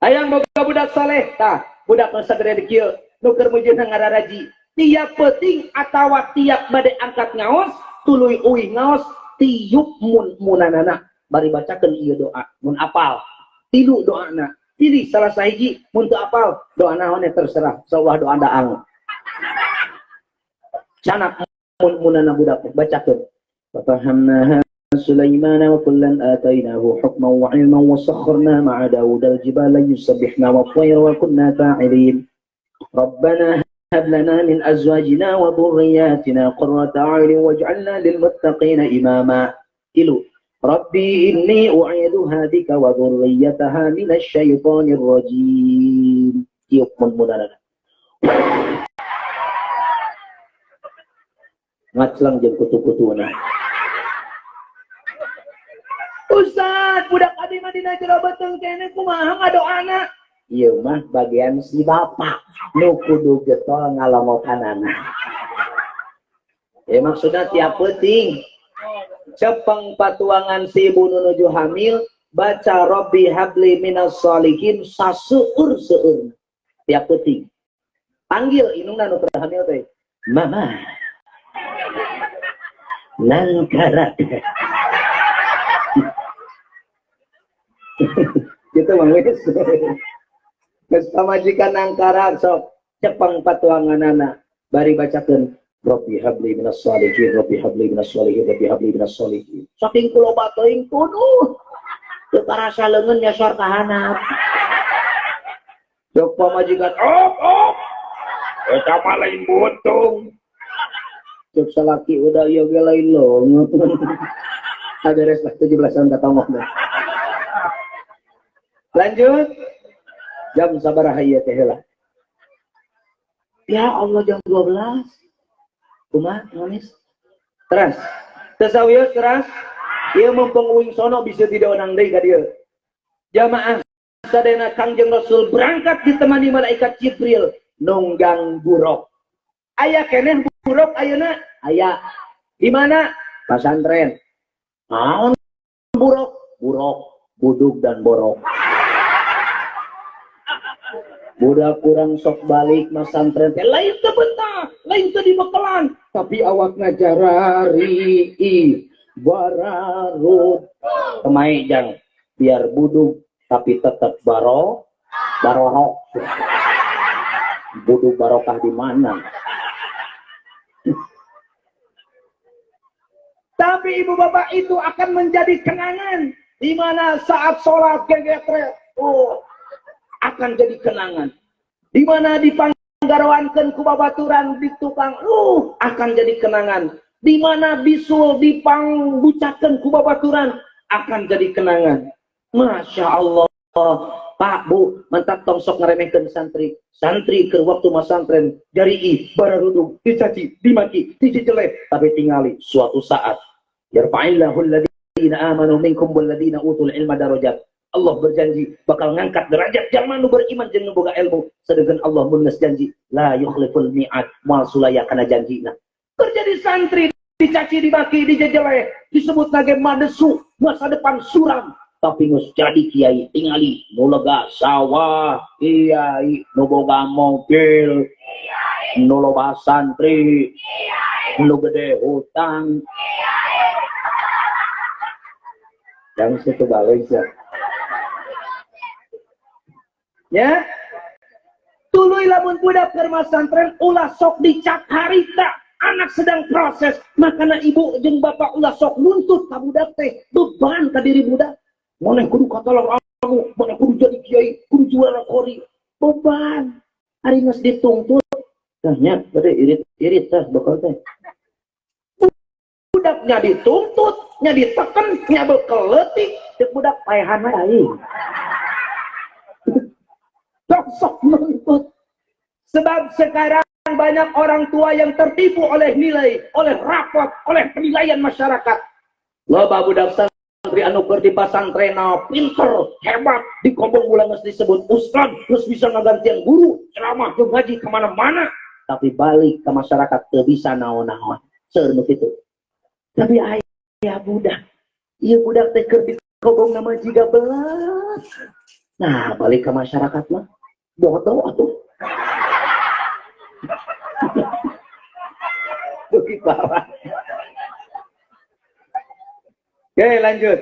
Hayang boga budak soleh tah, budak nu sagede kieu, nu keur mujuna ngararaji. Tiap peuting atawa tiap bade angkat ngaos, tuluy uih ngaos, tiup mun munanana bari bacakeun ieu doa, mun apal. Tilu doana, pilih salah sahiji, mun teu apal, doa naon terserah, sawah doa daang. Sanak mun munana budak bacakeun. Fafahamnaha Sulaiman wa kullan atainahu hukman wa ilman wa sakharna ma'a Dawud al-jibala yusabbihna wa at-tayra wa kunna fa'ilin. Rabbana hab lana min azwajina wa dhurriyyatina qurrata a'yunin waj'alna lil muttaqina imama. Tilu. Rabbi inni u'idhuha bika wa dhurriyyataha minasy syaithanir rajim. Tiup mun munana. Ngaclang jeung kutu-kutuna. Ustaz, budak abdi mah dina jero beuteung keneh kumaha ngadoana? Ieu mah bagian si bapak nu kudu getol ngalongokanana. Ya maksudna tiap peuting cepeng patuangan si ibu nu nuju hamil baca Rabbi habli minas sholihin saseueur-seueur tiap peuting. Panggil indungna nu keur hamil teh, Mama. Nangkarak. Gitu Mang Wis. Geus pamajikan nangkarak sok cepeng patuanganana bari bacakeun Rabbi habli minas sholihin, Rabbi habli minas sholihin, Rabbi habli minas sholihin. Saking kuloba teuing kudu teu karasa leungeun nyasor ka handap. Sok pamajikan op op. Eta mah lain butung. Cuk salaki udah ieu ge lain leungeun. Beres lah 17 tahun katongoh dah. Lanjut. Jam sabaraha ieu teh heula? Ya Allah jam 12. Kumaha nulis? Teras. Teu sawios teras. Ieu mumpung uing sono bisa tidak onang deui ka dieu. Jamaah sadayana Kangjeng Rasul berangkat ditemani malaikat Jibril nunggang buruk. Aya keneh buruk ayeuna? Aya. Di mana? Pasantren. Naon buruk? Buruk, buduk dan borok. Budak kurang sok balik masantren teh lain teu betah, lain teu dibekelan, tapi awakna jarari bararut. Kemai jang biar buduk tapi tetap barorok. Buduk barokah di mana? Tapi ibu bapak itu akan menjadi kenangan di mana saat sholat gegetre, oh, akan jadi kenangan. Di mana dipanggarwankeun ku babaturan di tukang, akan jadi kenangan. Di mana bisul dipangbucakeun ku babaturan akan jadi kenangan. Masya Allah. Pak, Bu, mantap tong sok ngaremehkeun santri. Santri keur waktu masantren jari bararudung, dicaci, dimaki, dijejeleh, tapi tingali suatu saat yarfa'illahu alladziina amanu minkum walladziina utul ilma darajat. Allah berjanji bakal ngangkat derajat jalma nu beriman jeung nu boga ilmu, sedangkan Allah mun geus janji la yukhliful mi'ad, moal sulaya kana janjina. Keur jadi santri dicaci, dimaki, dijejeleh, disebut lagi madesu, masa depan suram, tapi geus jadi kiai tingali nu lega sawah kiai, nu boga mobil, nu loba santri, nu gede hutang. Yang situ balik ya. Ya, Tuluy lamun budak keur masantren ulah sok dicap harita, anak sedang proses, makana ibu jeung bapak ulah sok nuntut ka budak teh, beban ka diri budak. Maneh kudu katalang anu, maneh kudu jadi kiai, kudu juara qori, beban. Ari geus dituntut, tah nya bade irit-irit tah bakal teh. Budaknya dituntut, nya diteken, nya bekel leutik, ceuk budak paehan we aing. Sok nuntut. Sebab sekarang banyak orang tua yang tertipu oleh nilai, oleh rapot, oleh penilaian masyarakat. Loba budak santri anu keur di pasantren pinter, hebat, di kobong ulang geus disebut ustad, geus bisa ngagantian guru, ceramah jeung ngaji kemana-mana, tapi balik ke masyarakat teu bisa naon-naon. Seueur nu kitu. Tapi aya budak, ieu budak teh keur di kobong nama jiga belas. Nah, balik ke masyarakat mah bodoh atuh. Lebih parah. Oke, lanjut.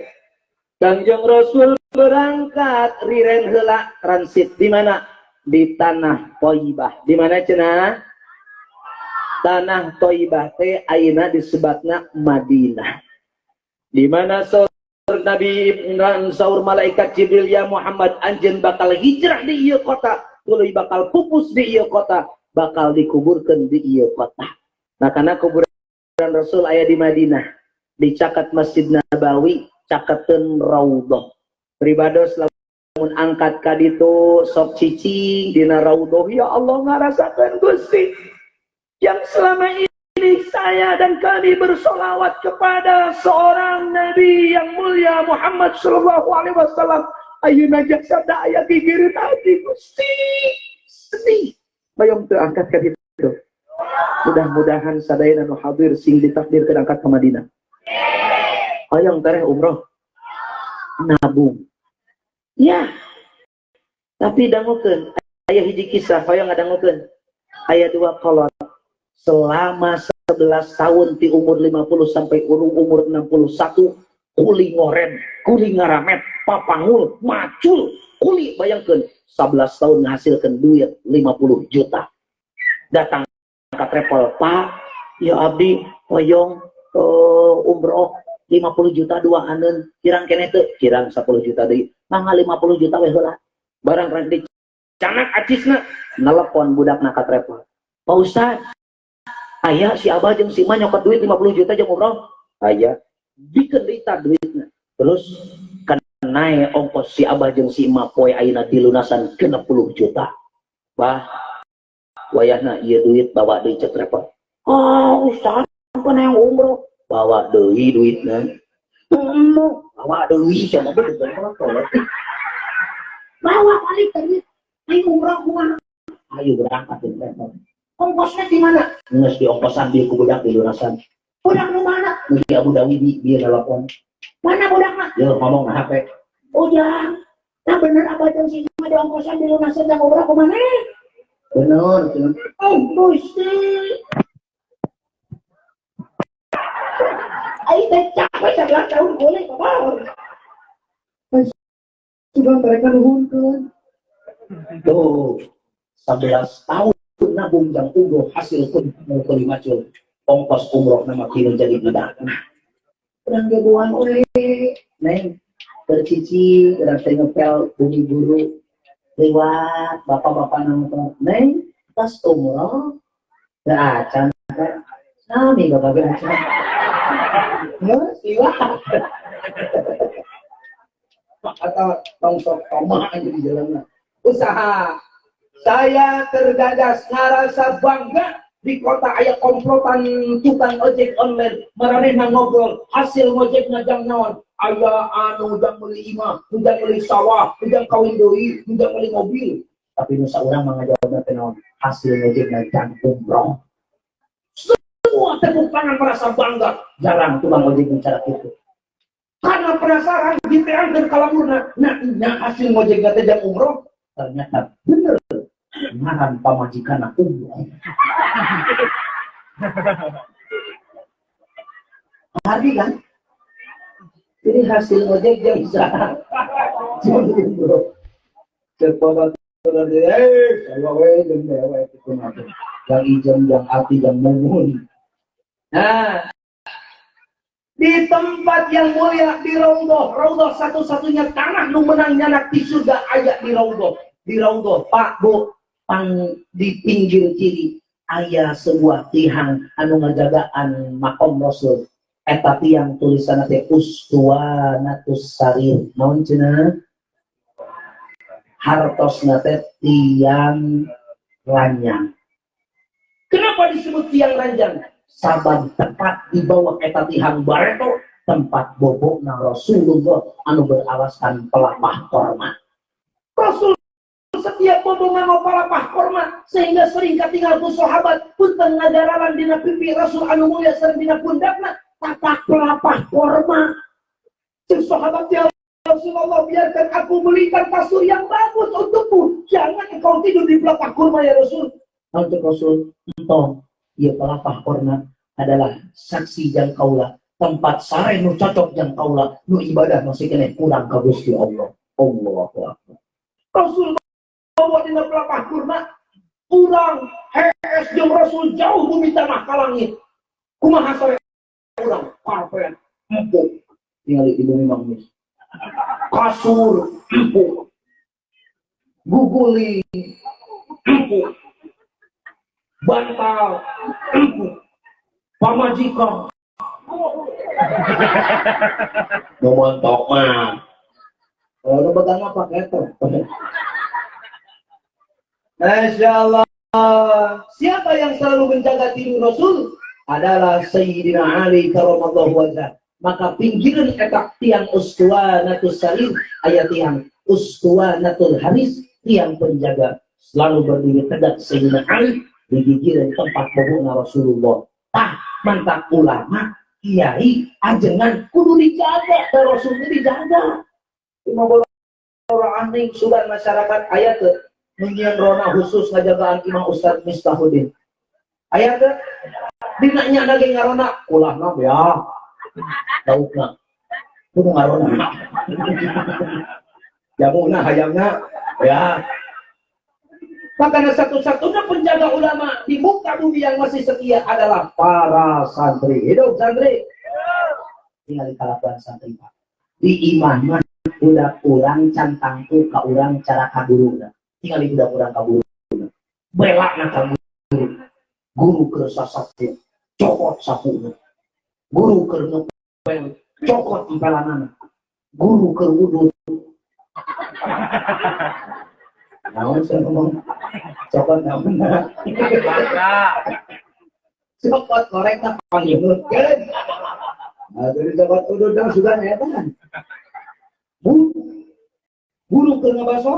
Kangjeng Rasul berangkat riren heula transit di mana? Di tanah Thaibah. Di mana cenah? Tanah Thaibah teh ayeuna disebutna Madinah. Di mana saur Nabi Ibrahim, saur malaikat Jibril, ya Muhammad, anjeun bakal hijrah di ieu kota, tuluy bakal pupus di ieu kota, bakal dikuburkeun di ieu kota. Nah, karena kuburan Rasul aya di Madinah, di caket Masjid Nabawi, caketeun Raudhah. Pribados lamun angkat ka ditu sok cicing dina Raudhah, ya Allah ngarasakeun Gusti yang selama ini saya dan kami bersolawat kepada seorang nabi yang mulia Muhammad sallallahu alaihi wasallam, ayeuna jasada aya gigireun hati Gusti. Sedih. Bayong teu angkat ka ditu. Mudah-mudahan sadayana nu hadir sing ditakdirkeun angkat ke Madinah. Hoyong tereh umroh. Nabung. Ya. Tapi dangukeun, aya hiji kisah hoyong ngadangukeun. Aya dua kolot selama 11 tahun di umur 50 sampai umur 61 kuli ngoren, kuli ngaramet, papangul, macul, kuli, bayangkan 11 tahun menghasilkan duit 50 juta. Datang ke travel, Pak, ya abdi hoyong umroh 50 juta dua aneun, kirang keneh teu, kirang 10 juta deui. Mangga 50 juta we heula. Barang rek dicanak acisna, nelepon budakna ka travel. Pak Ustad, aya si abah jeung si ma nyokot duit 50 juta jeung umroh? Aya. Bikeun deui tah duitna. Terus kenae ongkos si abah jeung si ma poe ayeuna dilunasan 60 juta. Bah, wayahna ieu duit bawa deui cek travel. Oh, Ustad, kan yang umroh bawa deui duitna. Bawa deui cenah bener. Bawa balik tadi. Ayo umroh kumaha? Ayo berangkat jeung travel. Ongkosnya di mana? Geus di ongkosan di ku budak dilunasan. Budak nu mana? Nu di Abu Dhabi dia telepon. Mana budakna? Yo ngomong na HP. Ujang. Nah bener apa jeung si mah di ongkosan dilunasan jeung umroh kumaha? Bener cenah. Oh, Gusti. Aing teh capek 11 tahun boleh kabar. Sudah mereka nuhunkeun. Tuh, 11 tahun nabung jang umroh hasil pun mau keli macul. Ongkos umroh nama kini jadi budak. Urang gebuan we, neng bercici, urang teh ngepel bumi guru lewat bapak-bapak nongkrong, neng tas umroh, teu acan teh, sami bapak ge acan. Geus liwat. Atau tong sok tomah aja di jalan. Usaha. Saya tergagas ngarasa bangga di kota aya komplotan tukang ojek online maranehna ngobrol hasil ngojek ngajang naon aya anu jang meuli imah, jang meuli sawah, jang kawin deui, jang meuli mobil, tapi nu saurang mah ngajawabna teh naon hasil ngojek ngajang umroh. Semua tepuk tangan merasa bangga. Jarang tukang ojek bicara gitu. Karena penasaran diteangkeun ka lamurna, nah nya hasil ngojek teh jang umroh, ternyata bener ngaran pamajikan umroh. Hardi kan? Jadi hasil ngojek jang bisa. Jang umroh. Ceuk Saya we jeung dewe kitu mah. Yang ijem, yang ati, yang mumun. Nah, di tempat yang mulia di Raudhah, Raudhah satu-satunya tanah nu menang nyanak di surga aya di Raudhah. Di Raudhah, Pak Bu, pang di pinggir kiri aya sebuah tihang anu ngajagaan makom Rasul. Eta tiang tulisanna teh Ustuwanatus Sarir. Naon cenah? Hartosna teh tiang ranjang. Kenapa disebut tiang ranjang? Sabab tepat di bawah eta tihang bareto tempat bobokna Rasulullah anu beralaskan pelapah korma. Rasul setiap bobo nganggo palapah korma sehingga sering katinggal ku sahabat punten ngagaralan dina pipi Rasul anu mulia sareng dina pundakna tapak pelapah korma. Ceuk sahabat, "Ya Rasulullah, biarkan aku belikan kasur yang bagus untukmu. Jangan engkau tidur di pelapah kurma, ya Rasul." Untuk Rasul, entong, ya pelapah kurma adalah saksi jang kaula, tempat sare nu cocok jang kaula, nu ibadah masih keneh kurang ka Gusti Allah. Allahu Akbar. Rasul bawa dina pelapah kurma, urang hees jeung Rasul jauh bumi tanah ka langit. Kumaha sare urang? Karpet empuk. Tinggal di bumi manggis. Kasur empuk, guguling empuk, bantal empuk, pamajikan nu montok mah kalau nu begang apa keter. Masya Allah. Siapa yang selalu menjaga tidur Rasul adalah Sayyidina Ali karamallahu wajhah. Maka pinggiran eta tiang Ustuwanatus Sarir aya tiang Ustuwanatul Haris, tiang penjaga, selalu berdiri tegak Sayyidina Ali di gigiran tempat bobona Rasulullah. Tah, mantap ulama, kiai, ajengan kudu dijaga, dan Rasul ini dijaga. Cuma bola aneh sugan masyarakat aya teu nyieun rona khusus ngajagaan Imam Ustaz Misbahuddin? Aya teu? Dina nya lagi ngarona ulahna ya. Laukna kudu ngarona. Jamuna hayangna ya. Makanya satu-satunya penjaga ulama di muka bumi yang masih setia adalah para santri. Hidup santri. Tinggal di kalakuan santri, Pak. Di imah mah budak urang can tangtu ka urang cara ka guru. Tinggal di budak urang ka guru. Bela na ka guru. Guru keur sasapu, cokot sapuna. Guru keur ngepel, cokot empelanana. Guru keur wudhu. Naon saya ngomong? Cokot naon? Cokot korek tak panggilkeun. Nah, jadi cokot udud dah sudah nyata. Bu, guru keur ngabaso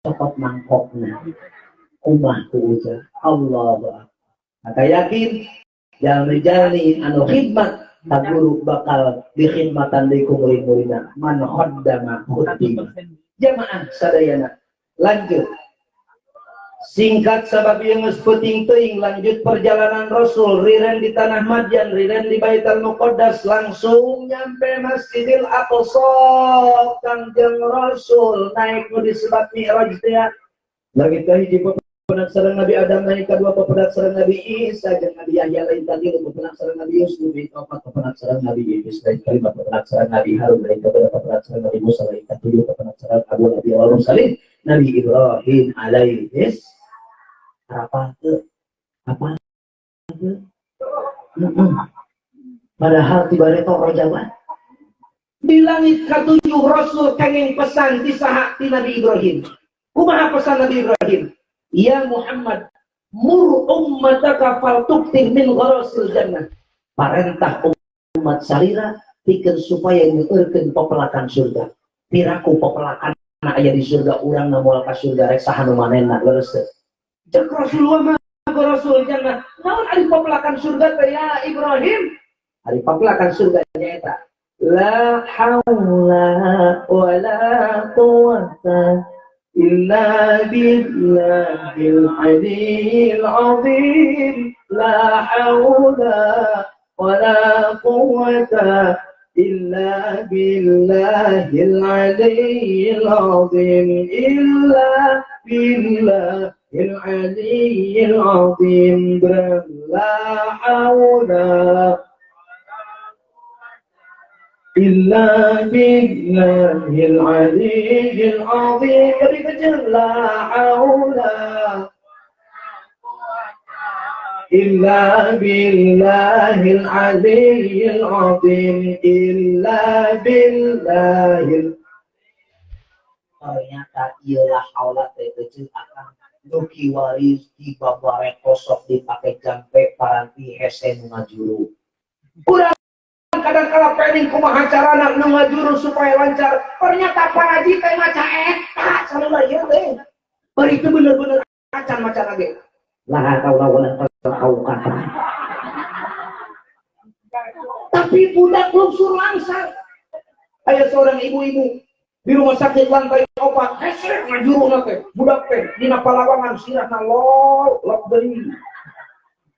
cokot mangkokna. Kumah ku ujar. Allah. Maka yakin jalmi-jalmi anu khidmat ka guru bakal dikhidmatan deui ku murid-muridna. Man khaddama khuddima. Jamaah sadayana, lanjut. Singkat sabab ieu geus peuting teuing, lanjut perjalanan Rasul riren di tanah Madyan, riren di Baitul Muqaddas, langsung nyampe Masjidil Aqsa. Kangjeng Rasul naik nu disebut Mi'raj teh. Langit kahiji pepenak sareng Nabi Adam, naik kedua pepenak sareng Nabi Isa jeung Nabi Yahya, lain katilu pepenak sareng Nabi Yusuf, lain kaopat pepenak sareng Nabi Idris, lain kalima pepenak sareng Nabi Harun, lain kaopat pepenak sareng Nabi Musa, lain katujuh pepenak sareng Abu Nabi wal Mursalin Nabi Ibrahim alaihis. Apa teu? Apa teu? Padahal tiba reto rojawan. Di langit katujuh Rasul kenging pesan ti saha? Ti Nabi Ibrahim. Kumaha pesan Nabi Ibrahim? "Ya Muhammad, mur ummataka fal tuktir min gharasil jannah." Parentah umat salira pikeun supaya nyeueurkeun pepelakan surga. Piraku pepelakan aya di surga, urang moal ka surga, rek saha nu manehna, leres teu? Cek Rasulullah mah gharasul jannah. Naon ari pepelakan surga teh, ya Ibrahim? Ari pepelakan surga nyaeta la haula wala quwwata illa billahil aliyyil azim, la haula wala quwwata illa billahil aliyyil azim illa billahil aliyyil azim la haula illa billahil aliyyil azim. Lebih kecil la haula illa billahil aliyyil azim illa billahil. Ternyata ialah haula teh kecil akan nu kiwari di babare kosok dipake jampe paranti hese nu ngajuru. Urang kadang-kala pening kumaha carana nu ngajuru supaya lancar. Ternyata paraji teh maca eta sarua ieu teh. Bari teu bener-bener acan maca lagi. La haula wala quwwata. Tapi budak lungsur langsar. Aya seorang ibu-ibu di rumah sakit lantai 4, hese ngajuruna teh, budak teh dina palawangan sirahna lol lok deui.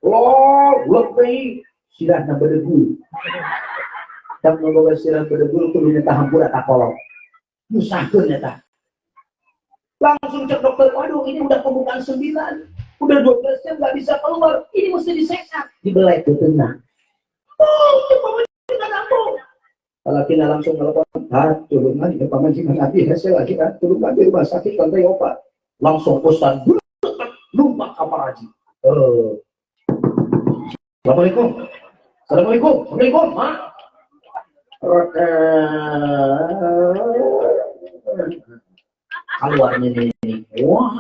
Lol lok deui, sirahna bedegul. Dan boga sirah bedegul kudu nyata hampura ka kolot. Nyusahkeun eta. Langsung cek dokter, waduh ini udah pembukaan 9. Udah 12 jam nggak bisa keluar, ini mesti diseksa. Dibelai ke tengah. Oh, pamajikan aku. Salakina langsung telepon, ah, tulungan, ya pamajikan abi hese lagi kan, tulungan di rumah sakit lantai 4. Langsung ustaz numpak ka paraji. Assalamualaikum. Assalamualaikum. Assalamualaikum, Ma. Keluar ini. Wah,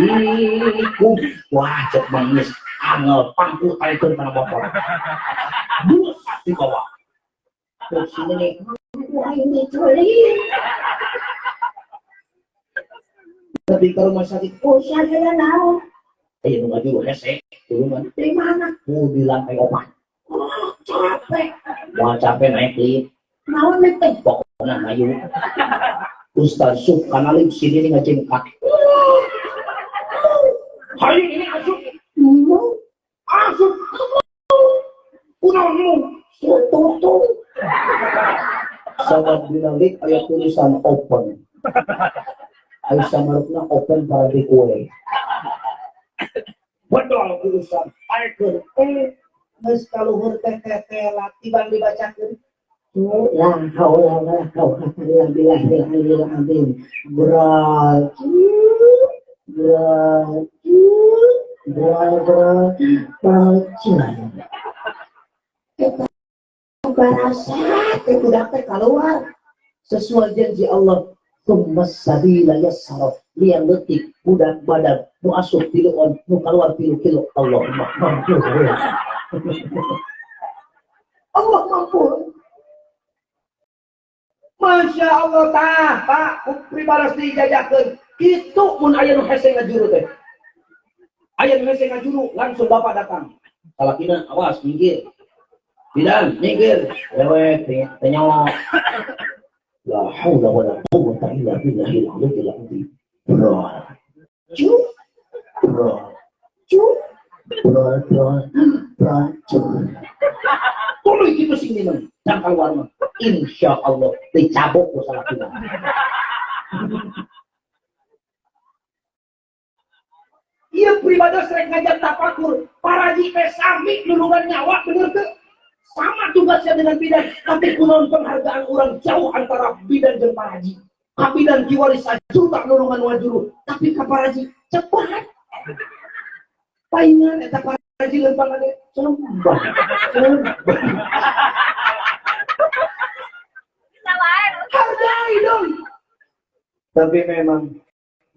alaikum. Wah, cek bangis. Angel pangku taikeun kana motor. Buset dibawa. Terus ini, wah ini coli. Tapi ke rumah sakit, oh saya naon? Ayo nu ngajuru hese, tulungan. Di mana? Oh, di lantai 4. Oh, capek. Wah, capek naik lift. Naon teh pokokna hayu. Ustaz Suf kana lift sini nih ngajengkak. Hayu ini asup. Asup. Kunaon tutup. Sahabat dina lift aya tulisan open. Ayo samarupna open para kue. Bedol tulisan ayeuna geus kaluhur teh teh tibang dibacakeun. La haula wala quwwata illa billahil aliyyil azim. Berat, berat, berat, berat. Kita barasa teh budak teh keluar sesuai janji Allah. Tsumma sabila yassara. Liang leutik budak badan nu asup tiluan nu kaluar 3 kilo. Allahumma mampu. Allah mampu. Masya Allah tah, Pak, pribados dijajakeun. Kitu mun aya nu hese ngajuru teh. Aya nu hese ngajuru, langsung bapak datang. Salakina awas minggir. Bidan minggir. Wewe teh nyawa. La haula wala quwwata illa billahil aliyyil azim. Bro. Cu. Bro. Cu. Bro, bro, bro, cu. Tuluy kitu sing minum, jang keluar mah. Insya Allah dicabok ku salakina. Ieu pribados rek ngajak tafakur, paraji teh sami nulungan nyawa bener teu? Sama tugasnya dengan bidan, tapi kunaon penghargaan orang jauh antara bidan jeung paraji. Kabidan kiwari sajuta nulungan wajuru, tapi ka paraji cepat. Paingan eta paraji lempang ade sembah. Sembah. Hargai dong. Tapi memang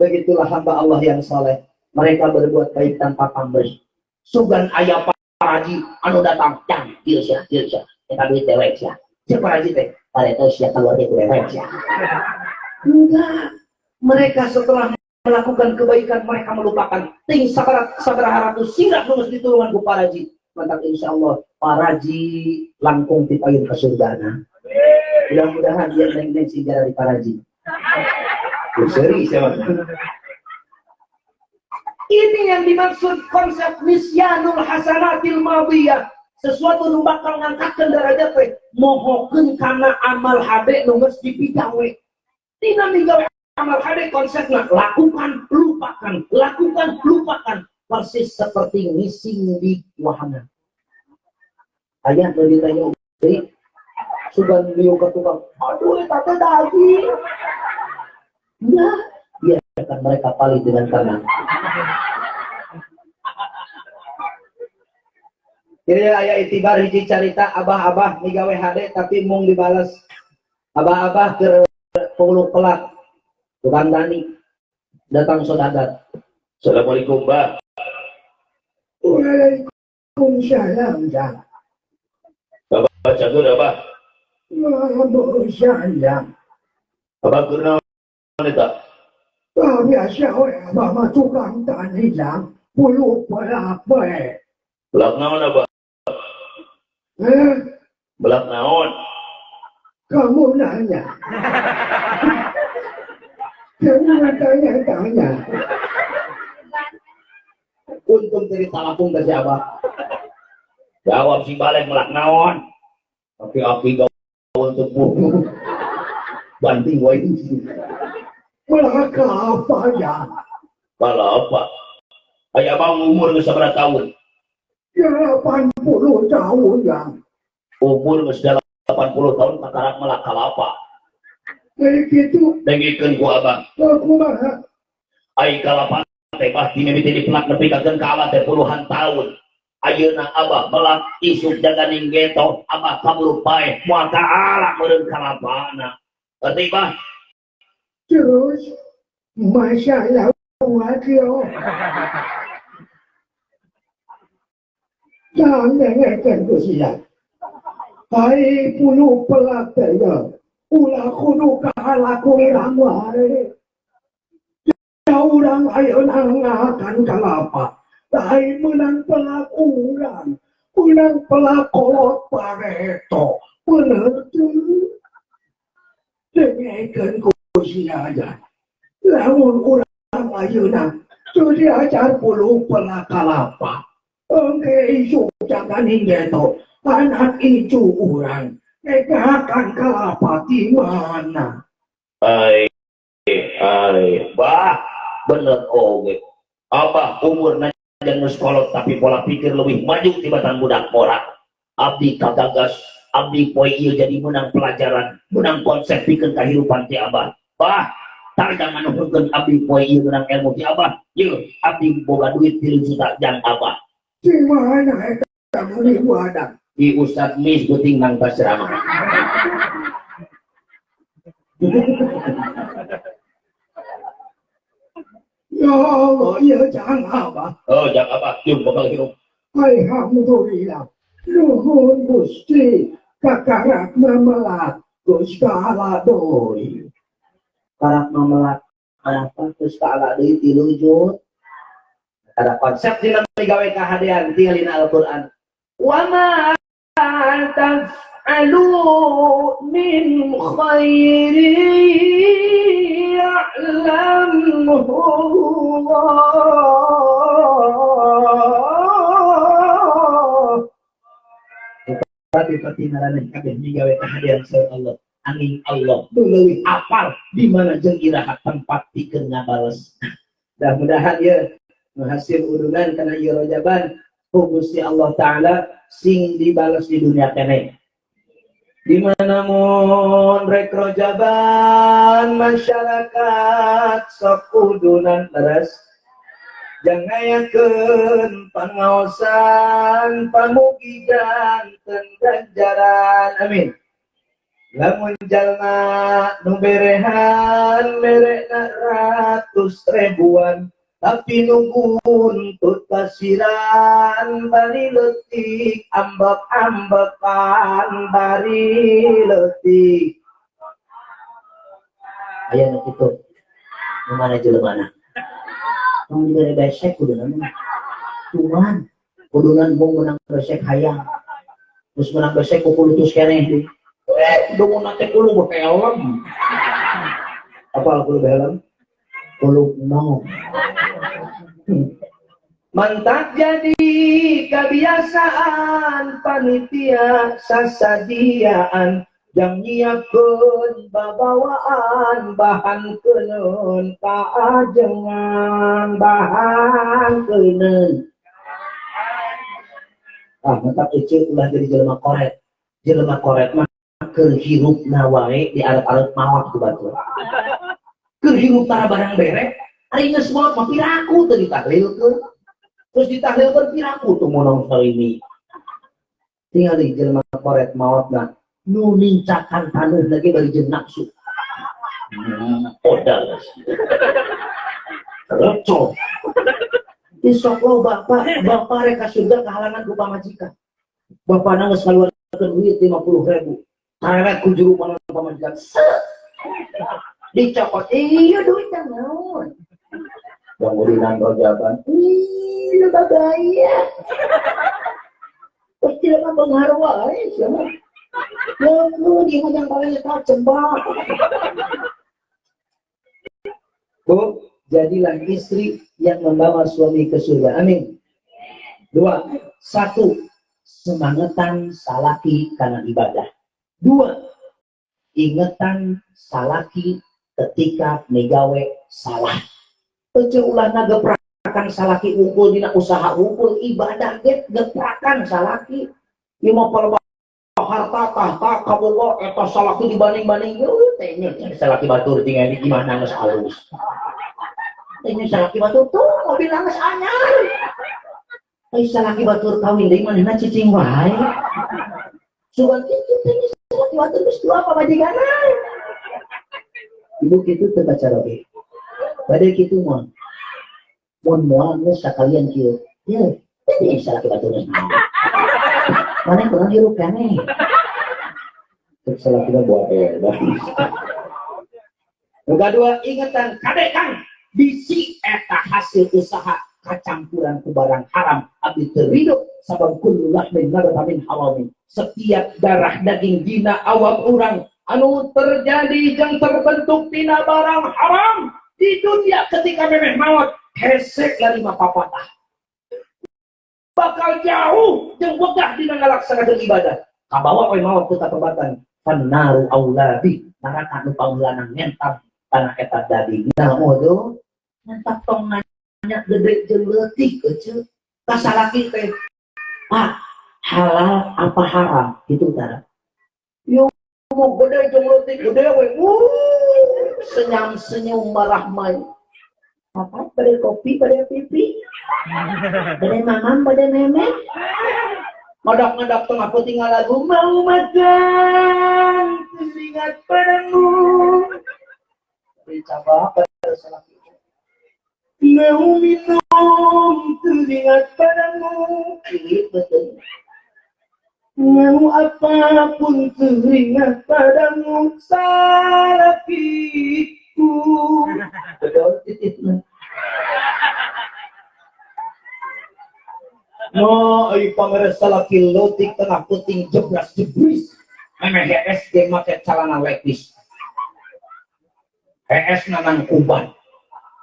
begitulah hamba Allah yang saleh. Mereka berbuat baik tanpa pamrih. Sugan aya paraji anu datang, jang, ieu sia, ieu sia. Eta duit dewek sia. Cek paraji teh, pareto sia keluar teh dewek sia. Enggak. Mereka setelah melakukan kebaikan mereka melupakan. Ting sabaraha ratus sirah nu geus ditulungan ku paraji. Mantap insyaallah paraji langkung tipayun ka surgana. Mudah-mudahan dia neng-neng sejarah di paraji. Seri siapa? Ini yang dimaksud konsep nisyanul hasanatil madiyah. Sesuatu nu bakal ngangkatkeun derajat we, mohokeun kana amal hade nu geus dipigawe. Tina migawe amal hade konsepna lakukan, lupakan, lakukan, lupakan. Persis seperti ngising di wahana. Aya nu ditanya deui, sugan lieu ka tukang, aduh eta teh daging. Nah, biarkan mereka paling dengan tenang. Jadi aya itibar hiji carita abah-abah migawe hade tapi mung dibales. Abah-abah keur puluh pelak tukang tani datang saudagar. Assalamualaikum, Mbah. Waalaikumsalam, Jang. Bapak cagur, Abah. Waalaikumsalam. Abah keur naon eta? Ah, biasa we, abah mah tukang tani, Jang. Puluh pelak we. Belak naon, Abah? Eh? Belak naon? Kamu nanya. Kamu tanya-tanya. Untung tadi talapung ke siapa? Jawab si balik melak naon. Tapi api gaul tepung. Banting wae. Melak apa ya? Kalau apa? Ayah bang umur geus sabaraha tahun? Ya 80 tahun ya. Umur geus 80 tahun kakarak melak kalapa. Kayak gitu. Dengikeun ku abang. Kumaha? Ai kalapa teh pasti mimiti dipelak nepi ka ka teh puluhan tahun. Ayeuna abah melak isuk jaga ning geto, abah kaburu paeh moal kaala meureun kalapana. Ngerti bah? Terus masalah wakil. Jangan dengarkan kusia. Hai puluh pelak teh ya. Ulah kudu kalah kurang wae. Urang ayeuna ngakan kalapa. Lain menang pelak urang, menang pelak kolot pareto. Bener teu? Dengekeun ku sia aja. Lamun urang ayeuna teu diajar puluh pelak kalapa. Engke isuk jangan hinggeto anak icu urang ngakan kalapa di mana? Ai ai bah bener oge. Abah umur najan geus kolot tapi pola pikir lebih maju tibatan budak morak. Abdi kagagas, abdi poe ieu jadi menang pelajaran, menang konsep pikeun kahirupan ti abah. Bah, targa nganuhunkeun abdi poe ieu menang ilmu ti abah. Yeuh, abdi boga duit 3 juta jang abah. Di mana eta meuli wadah? Di Ustad Mis beuting nang pasrama. Ya Allah, ya jangan apa. Oh, jangan apa. Yung bakal hirup. Alhamdulillah. Nuhun Gusti, kakarak memelak Gusti Allah deui. Karak memelak apa Gusti Allah deui 3 juta. Ada konsep dina migawe kahadean tinggalina Al-Qur'an. Wa ma taf'alu min khairin ya'lamuhu Allah. Pati-pati maraneh kabeh migawe kahadean saur Allah. Angin Allah nu leuwih apal di mana jeung iraha tempat pikeun ngabales. Mudah-mudahan ya hasil udunan kana ieu rojaban ku Gusti Allah Ta'ala sing dibales di dunia keneh. Di mana mun rek rojaban masyarakat sok udunan leres. Jangayakeun pangaosan pamugi janten ganjaran. Amin. Lamun jalma nu berehan merena ratus ribuan tapi nunggun tut kasiran bari leutik ambek-ambekan bari leutik. Aya nu kitu. Nu mana jelemana? Tong dibere besek kuduna mah. Cuman kudunan mung menang besek hayang. Terus menang besek ku kulutus keneh deui. Dunguna teh kudu behelem. Apa kudu behelem? Kulub nong. Mantak jadi kebiasaan panitia sasadiaan jang nyiapkeun babawaan bahan keuneun kaajengan bahan keuneun. Ah, mantak ece ulah jadi jelema koret. Jelema koret mah keur hirupna wae di arep-arep maot ku batur. Keur hirup tara barang bere, ari geus maot mah piraku teu ditahlilkeun. Terus ditahlilkeun piraku tuh monong salimi. Tingali jelema koret maotna nu nincakan taneuh lagi bari jeung nafsu. Modal. Recok. Besok lo bapak, bapak rek ka surga kahalangan ku pamajikan. Bapakna geus ngaluarkeun duit 50.000. Kareret ku juru pamajikan. Set. Dicokot, iya duitnya naon. Yang ulinan rojaban, ih lu bagaya. Terus tidak mah pengaruh wae sia mah. Lu di mah yang paling tajam bah. Bu, jadilah istri yang membawa suami ke surga. Amin. 2, 1, semangetan salaki karena ibadah. 2, ingetan salaki ketika megawe salah. Ece ulah geprakan salaki unggul dina usaha unggul ibadah ge geprakan salaki. Ieu mah palebah harta tahta kabogo eta salaki dibanding-banding eueuh teh nya salaki batur tinggal di gimana geus alus. Teh nya salaki batur tuh mobil geus anyar. Teh salaki batur kawin deui manehna cicing wae. Sugan kitu teh nya salaki batur geus tua pamajikanna. Ibu kitu teu kacara ge. Bade kitu mah. Mun moal geus sakalian kieu. Ye, teh salaki batur geus naon. Mana kurang hirup kene. Terus salaki mah buat edan. Nu kadua ingetan kade Kang, bisi eta hasil usaha kacampuran ku barang haram abdi teu ridho sabab kullu lahmin nabata min haramin. Setiap darah daging dina awak urang anu terjadi jeung terbentuk tina barang haram di dunia ketika memeh maot hesek lari mah papatah. Bakal jauh jeung wegah dina ngalaksanakeun ibadah. Kabawa we maot teu katobatan. Fannaru aulabi, neraka nu paulana ngentab kana eta daging. Nah, modo ngentab tong nanya gede jeung leutik ece. Ka salaki teh, Pak, halal apa haram? Itu tara. Yo mau gede jeung leutik gede we. Senyum-senyum marah mai. Apa pada kopi pada pipi? Pada mamam pada nenek? Ngadak-ngadak tengah puting lagu mau makan teringat padamu. Bercabang pada salaki. Mau minum teringat padamu. Ini betul. Mau apapun teringat padamu salakiku. Betul titiknya. No, ai pameres salaki leutik tengah puting jebras jebris. Memeh HS ge make calana lepis. HS nanang kuban.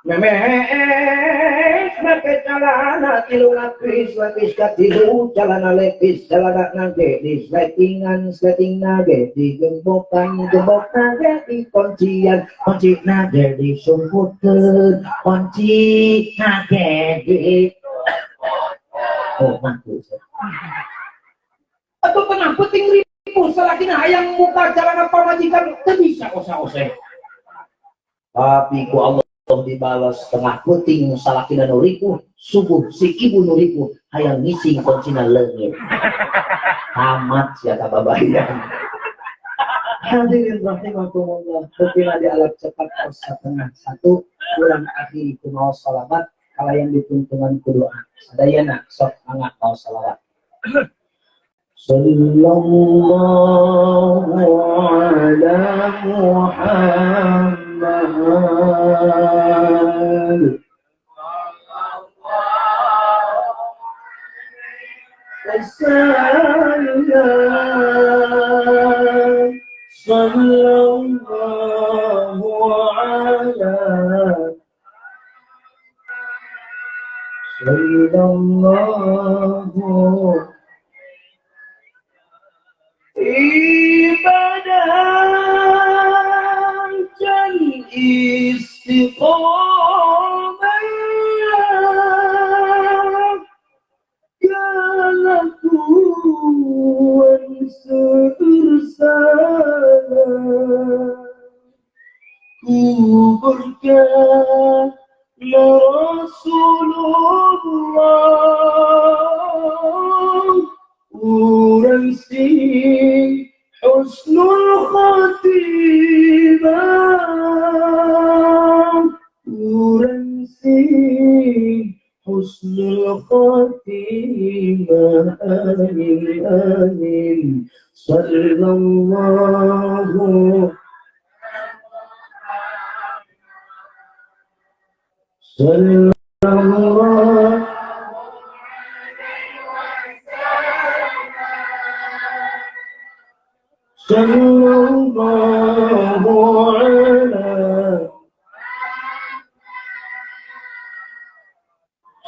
Memeh HS make calana tilu lapis, lapis katilu calana lepis, calana nage di sletingan, sleting nage di gembokan, gembok nage di kuncian, kunci nage di sumputkeun, kunci nage di oh, mampu. Atau tengah puting ribu salakina hayang muka calana pamajikan teu bisa osa-ose. Tapi ku Allah dibalas tengah puting salakina nu ripuh, subuh si ibu nu ripuh hayang ngising kuncina leungit. Tamat sia ka babayang. Hadirin rahimakumullah, beutina di alat cepat pos 12:30 urang akhiri ku maos salamat kalayan dituntungan ku doa. Sadayana sok mangga maos salawat. Sallallahu ala Muhammad. Wasallam. Sallallahu ala Sallallahu ibadah dan istiqomah kelakuan sebersama ku berkah Rasulullah urang sing husnul khatimah urang sing husnul khatimah amin amin sallallahu sallallahu sallallahu ala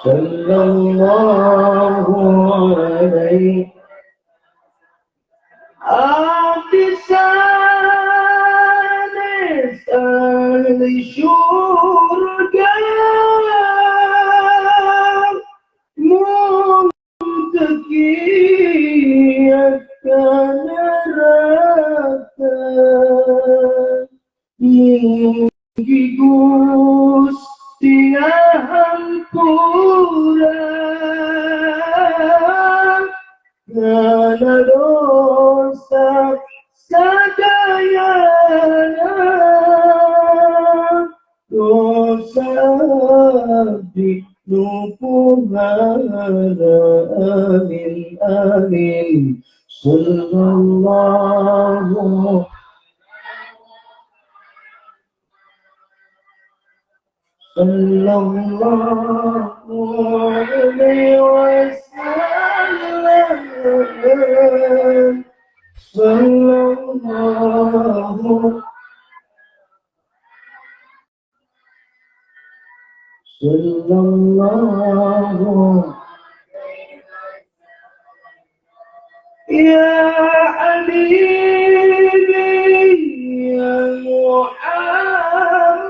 sallallahu alaihi abdi sanes ahli syurga muntaki neraka mugi Gusti hampura kana dosa sadayana dosa abdi nupuhana amin amin sallallahu sallallahu alaihi wasallam sallallahu sallallahu ya habibi ya Muhammad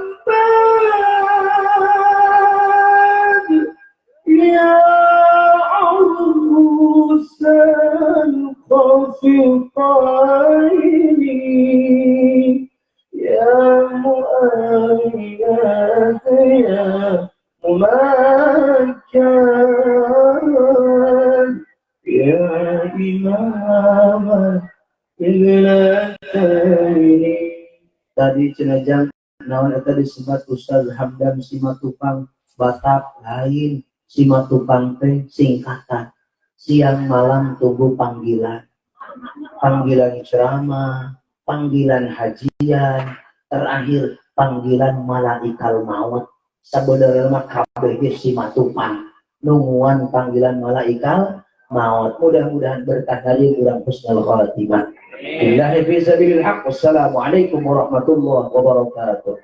ya arusal khafiqaini ya muayyad ya mumakkan ya imam illataini. Tadi cenajang naon eta disebut Ustaz Hamdan Simatupang Batak lain Simatupang teh singkatan siang malam tunggu panggilan, panggilan ceramah, panggilan hajian, terakhir panggilan malaikal maut. Sabenerna mah kabeh ge Simatupang nungguan panggilan malaikal maut. Mudah-mudahan berkah dari urang husnul khatimah. Billahi fi sabilil haq. Wassalamualaikum warahmatullahi wabarakatuh.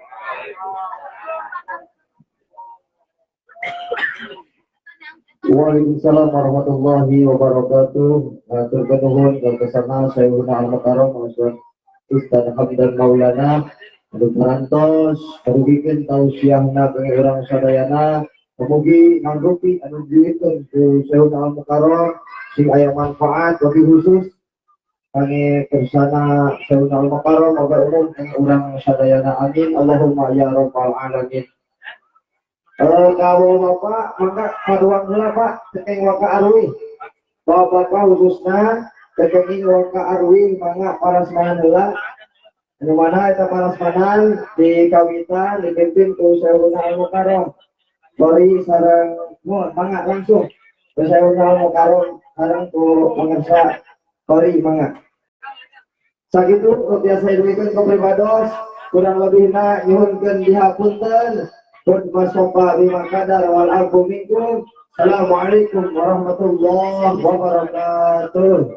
Waalaikumsalam warahmatullahi wabarakatuh. Hatur nuhun ka bersama Syekhuna Al-Mukarram Ustaz Hamdan Maulana anu parantos karugikeun tausiahna ka urang sadayana. Mugi mangrupi anu diwikeun ku Syekhuna Al-Mukarram sing aya manfaat lebih khusus kami bersama Syekhuna Al-Mukarram oge umum ing urang sadayana. Amin Allahumma ya rabbal alamin. Kalau bapak maka karuang heula Pak saking waka arwih. Bapak-bapak khususna saking waka arwih mangga parasmanan heula. Anu mana eta parasmanan di kawitan dipimpin ku Syekhuna Al-Mukarram. Bari sareng mohon mangga langsung ku Syekhuna Al-Mukarram sareng ku pangersa Kori mangga. Sakitu nu tiasa dugikeun ka pribados kurang lebihna nyuhunkeun dihapunten. Bermasofa lima kadar wal afu minkum. Assalamualaikum warahmatullahi wabarakatuh.